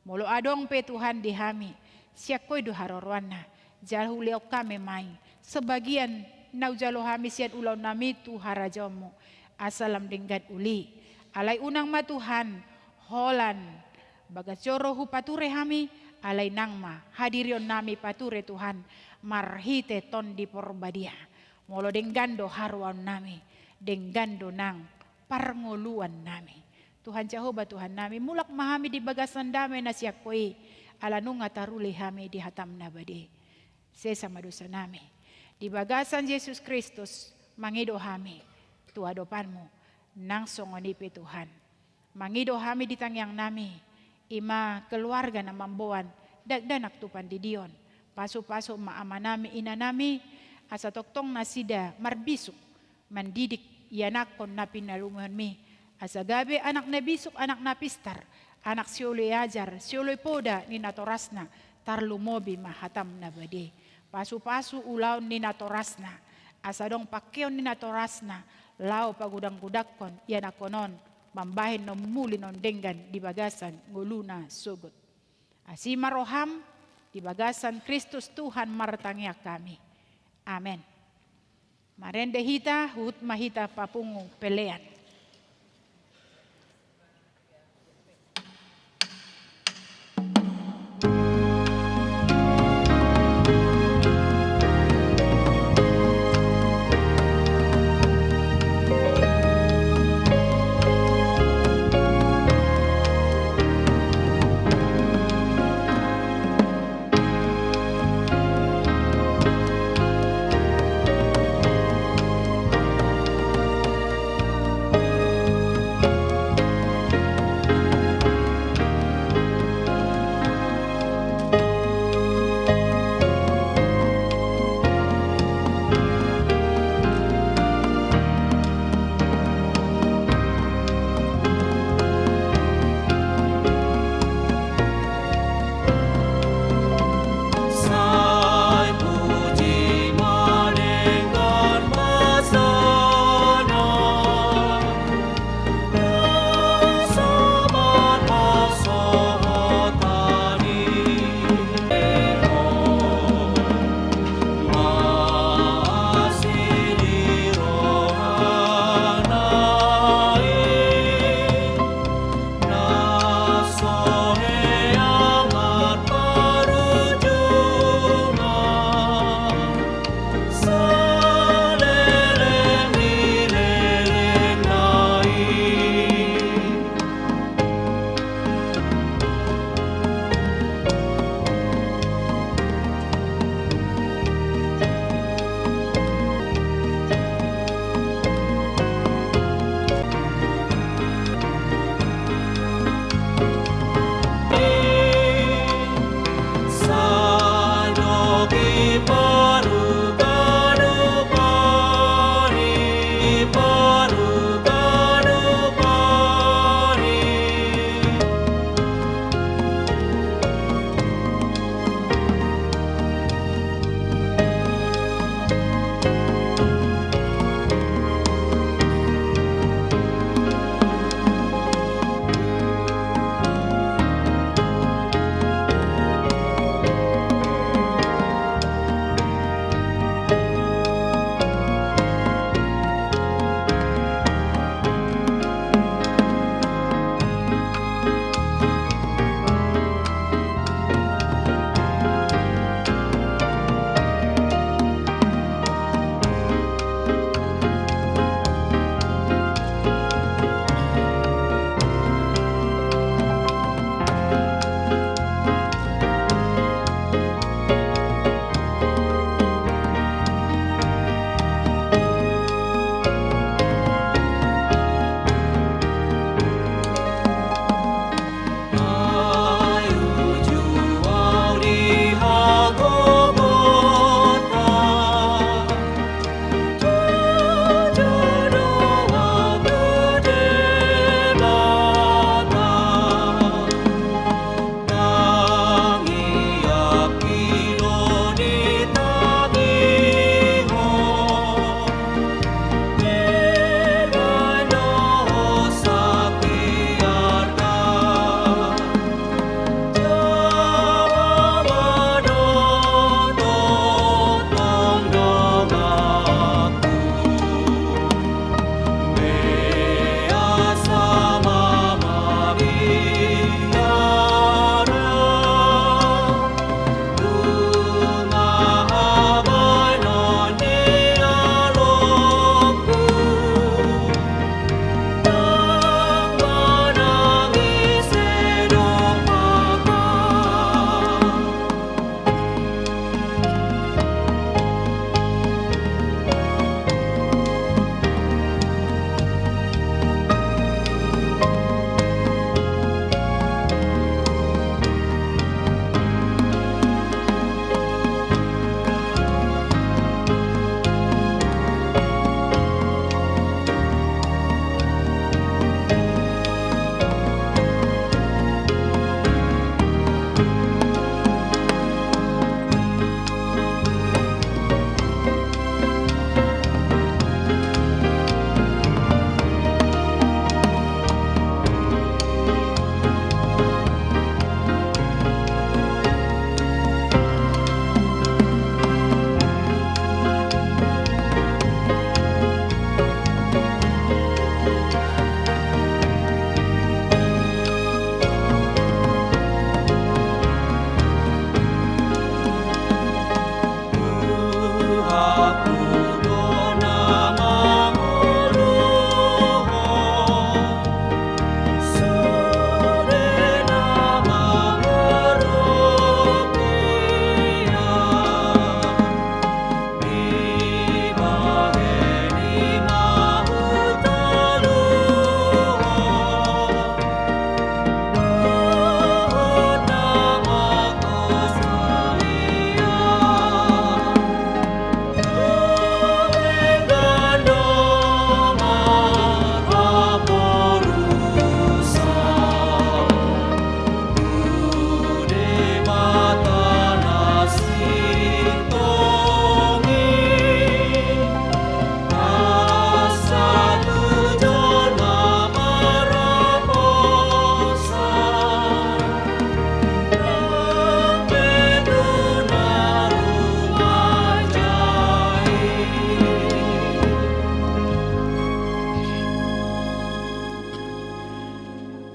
Molo adong pe Tuhan di hami, sian Ho i do haroroanna, jala hulehon hami ma i, sebagian na hujalo hami sian ulaonnami tu harajaonMu, asa lam denggan uli. Alai unang ma Tuhan, holan bagas joro hupature hami, alai nang ma hadirionnami pature Tuhan, marhite Tondi Porbadia. Molo denggan do haroanonnami, denggan do nang parngoluannami. Tuhan Jahowa Tuhannami, mulak ma hami di bagasan dame na sian Ho i, ala nunga taruli hami di hatam na badia i. Sesa ma dosanami. Di bagasan Jesus Kristus, mangido hami tu adopanMu, nang songon i pe Tuhan. Mangido hami di tangiangnami, i ma keluarga na mamboan dakdanak tu pandidion. Pasupasu ma amanami, inanami, asa tongtong nasida marbisuk mandidik ianakhon na pinalumehonmi, asa gabe anak na bisuk, anak na pistar, anak sioloi ajar, sioloi poda ni natorasna, tarlumobi ma hatam na badia i. Pasupasu ulaon ni natorasna, asa adong pangkeon ni natorasna, laho pagodanggodanghon ianakhon on, mambahen na umuli na denggan di bagasan ngoluna sogot. Asi ma roham, di bagasan Kristus Tuhan martangiang hami. Amen. Marende hita, huhut ma hita papungu pelean.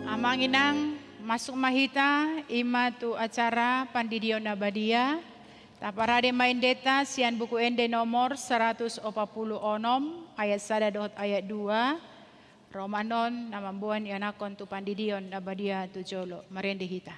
Amang inang, masuk ma hita ima tu acara pandidion na badia. Taparade ma endenta sian Buku Ende nomor saratus opat pulu onom, ayat sada dohot ayat dua. Ro ma annon na mamboan ianakhon tu pandidion na badia tu jolo. Marende hita.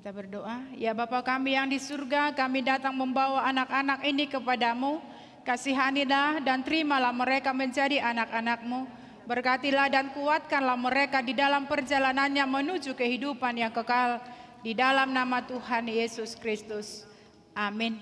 Kita berdoa. Ya Bapa kami yang di surga, kami datang membawa anak-anak ini kepada-Mu. Kasihanilah dan terimalah mereka menjadi anak-anak-Mu. Berkatilah dan kuatkanlah mereka di dalam perjalanannya menuju kehidupan yang kekal. Di dalam nama Tuhan Yesus Kristus. Amin.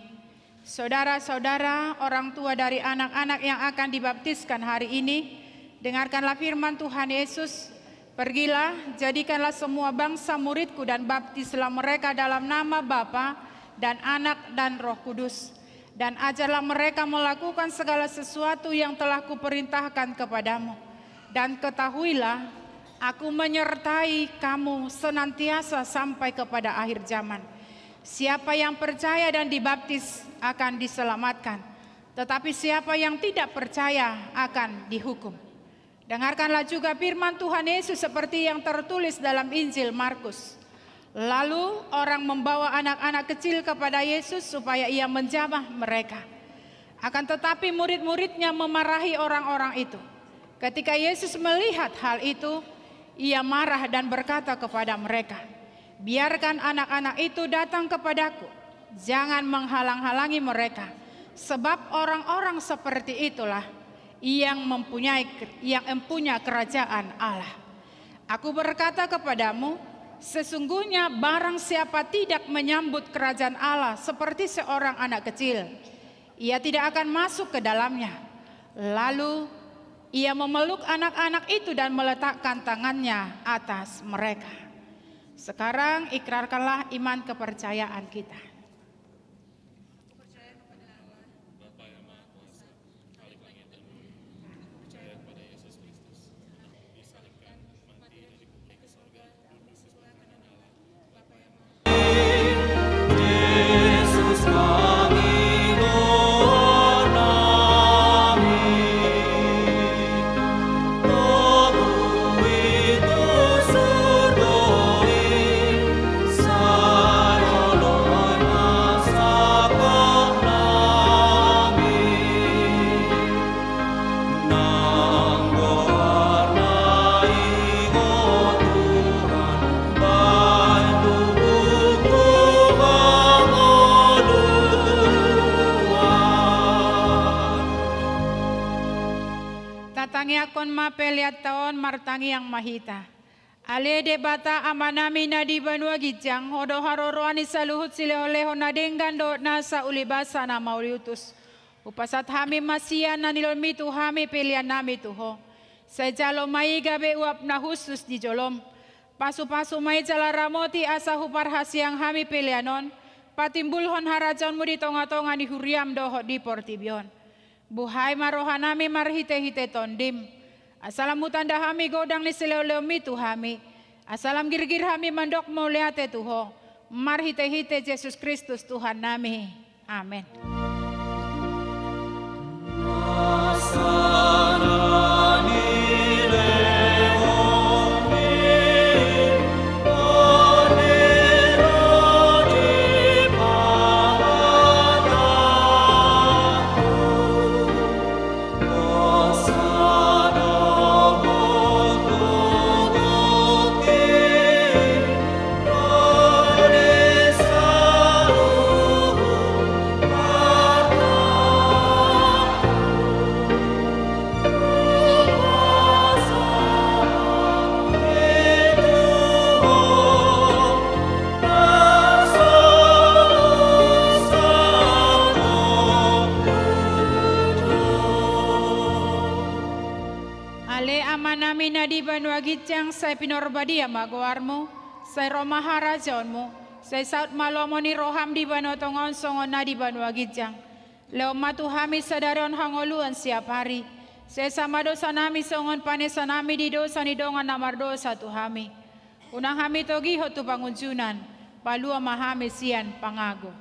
Saudara-saudara, orang tua dari anak-anak yang akan dibaptiskan hari ini, dengarkanlah firman Tuhan Yesus. Pergilah, jadikanlah semua bangsa muridku dan baptislah mereka dalam nama Bapa dan Anak dan Roh Kudus. Dan ajarlah mereka melakukan segala sesuatu yang telah kuperintahkan kepadamu. Dan ketahuilah, Aku menyertai kamu senantiasa sampai kepada akhir zaman. Siapa yang percaya dan dibaptis akan diselamatkan. Tetapi siapa yang tidak percaya akan dihukum. Dengarkanlah juga firman Tuhan Yesus seperti yang tertulis dalam Injil Markus. Lalu orang membawa anak-anak kecil kepada Yesus supaya Ia menjamah mereka. Akan tetapi murid-muridnya memarahi orang-orang itu. Ketika Yesus melihat hal itu, Ia marah dan berkata kepada mereka, "Biarkan anak-anak itu datang kepada-Ku. Jangan menghalang-halangi mereka. Sebab orang-orang seperti itulah yang mempunyai, yang empunya kerajaan Allah. Aku berkata kepadamu, sesungguhnya barang siapa tidak menyambut kerajaan Allah seperti seorang anak kecil, ia tidak akan masuk ke dalamnya." Lalu Ia memeluk anak-anak itu dan meletakkan tangannya atas mereka. Sekarang ikrarkanlah iman kepercayaan kita. Tangiangkon ma peleanta on, martangiang ma hita. Ale Debata Amanami na di banua ginjang, Ho do haroroan ni saluhut silehonlehon na denggan dohot nasa ulibasa na mauliutus. Hupasahat hami ma sian na nilehonMi tu hami peleannami tu Ho. Sai jalo ma i gabe uap na hushus di jolom. Pasupasu ma i jala ramoti asa huparhaseang hami pelean on patimbulhon harajaonMu di tongatonga ni huriaM dohot di portibi on. Buhai ma rohanami marhitehite TondiM, asa lam hutanda hami godang ni silehonlehonMi tu hami, asa lam girgir hami mandok mauliate tu Ho, marhitehite Jesus Kristus Tuhannami. Amen. Ale Amanami na di banua ginjang, sai pinarbadia ma goarMu, sai ro ma harajaonMu, sai saut ma lomo ni rohaM di banua tonga on songon na di banua ginjang. Lehon ma tu hami sadari on hangoluan siapari. Sesa ma dosanami songon panesanami di dosa ni dongan na mardosa tu hami. Unang hami togihon tu pangunjunan, palua ma hami sian pangago.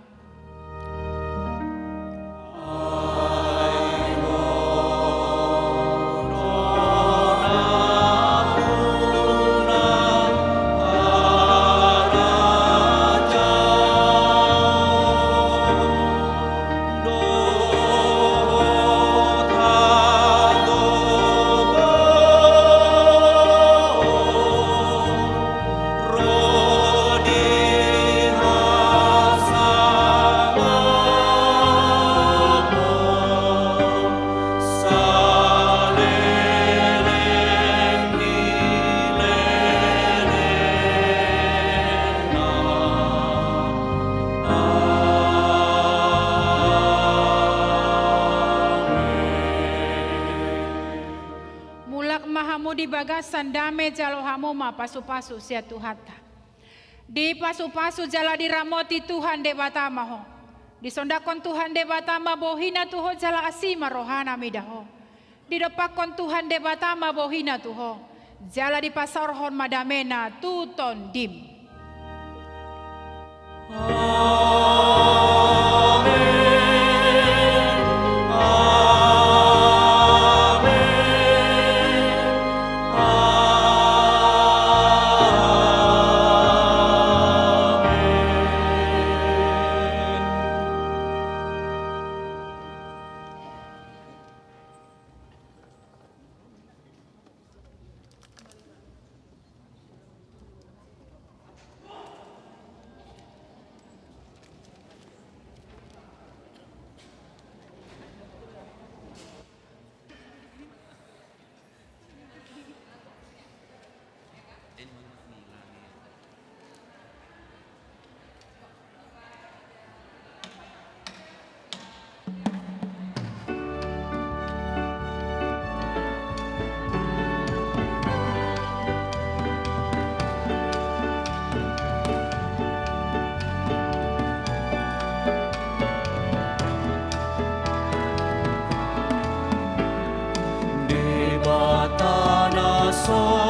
Mulak ma hamu di bagasan dame, jalo hamu ma pasupasu sian Tuhanta. Dipasupasu jala diramoti Tuhan Debata ma ho. Disondangkon Tuhan Debata ma bohiNa tu ho jala asi ma rohaNa mida ho. Didompakkon Tuhan Debata ma bohiNa tu ho, jala dipasaorhon ma dameNa tu tondim. Amen. Amen. Amen. Debata na so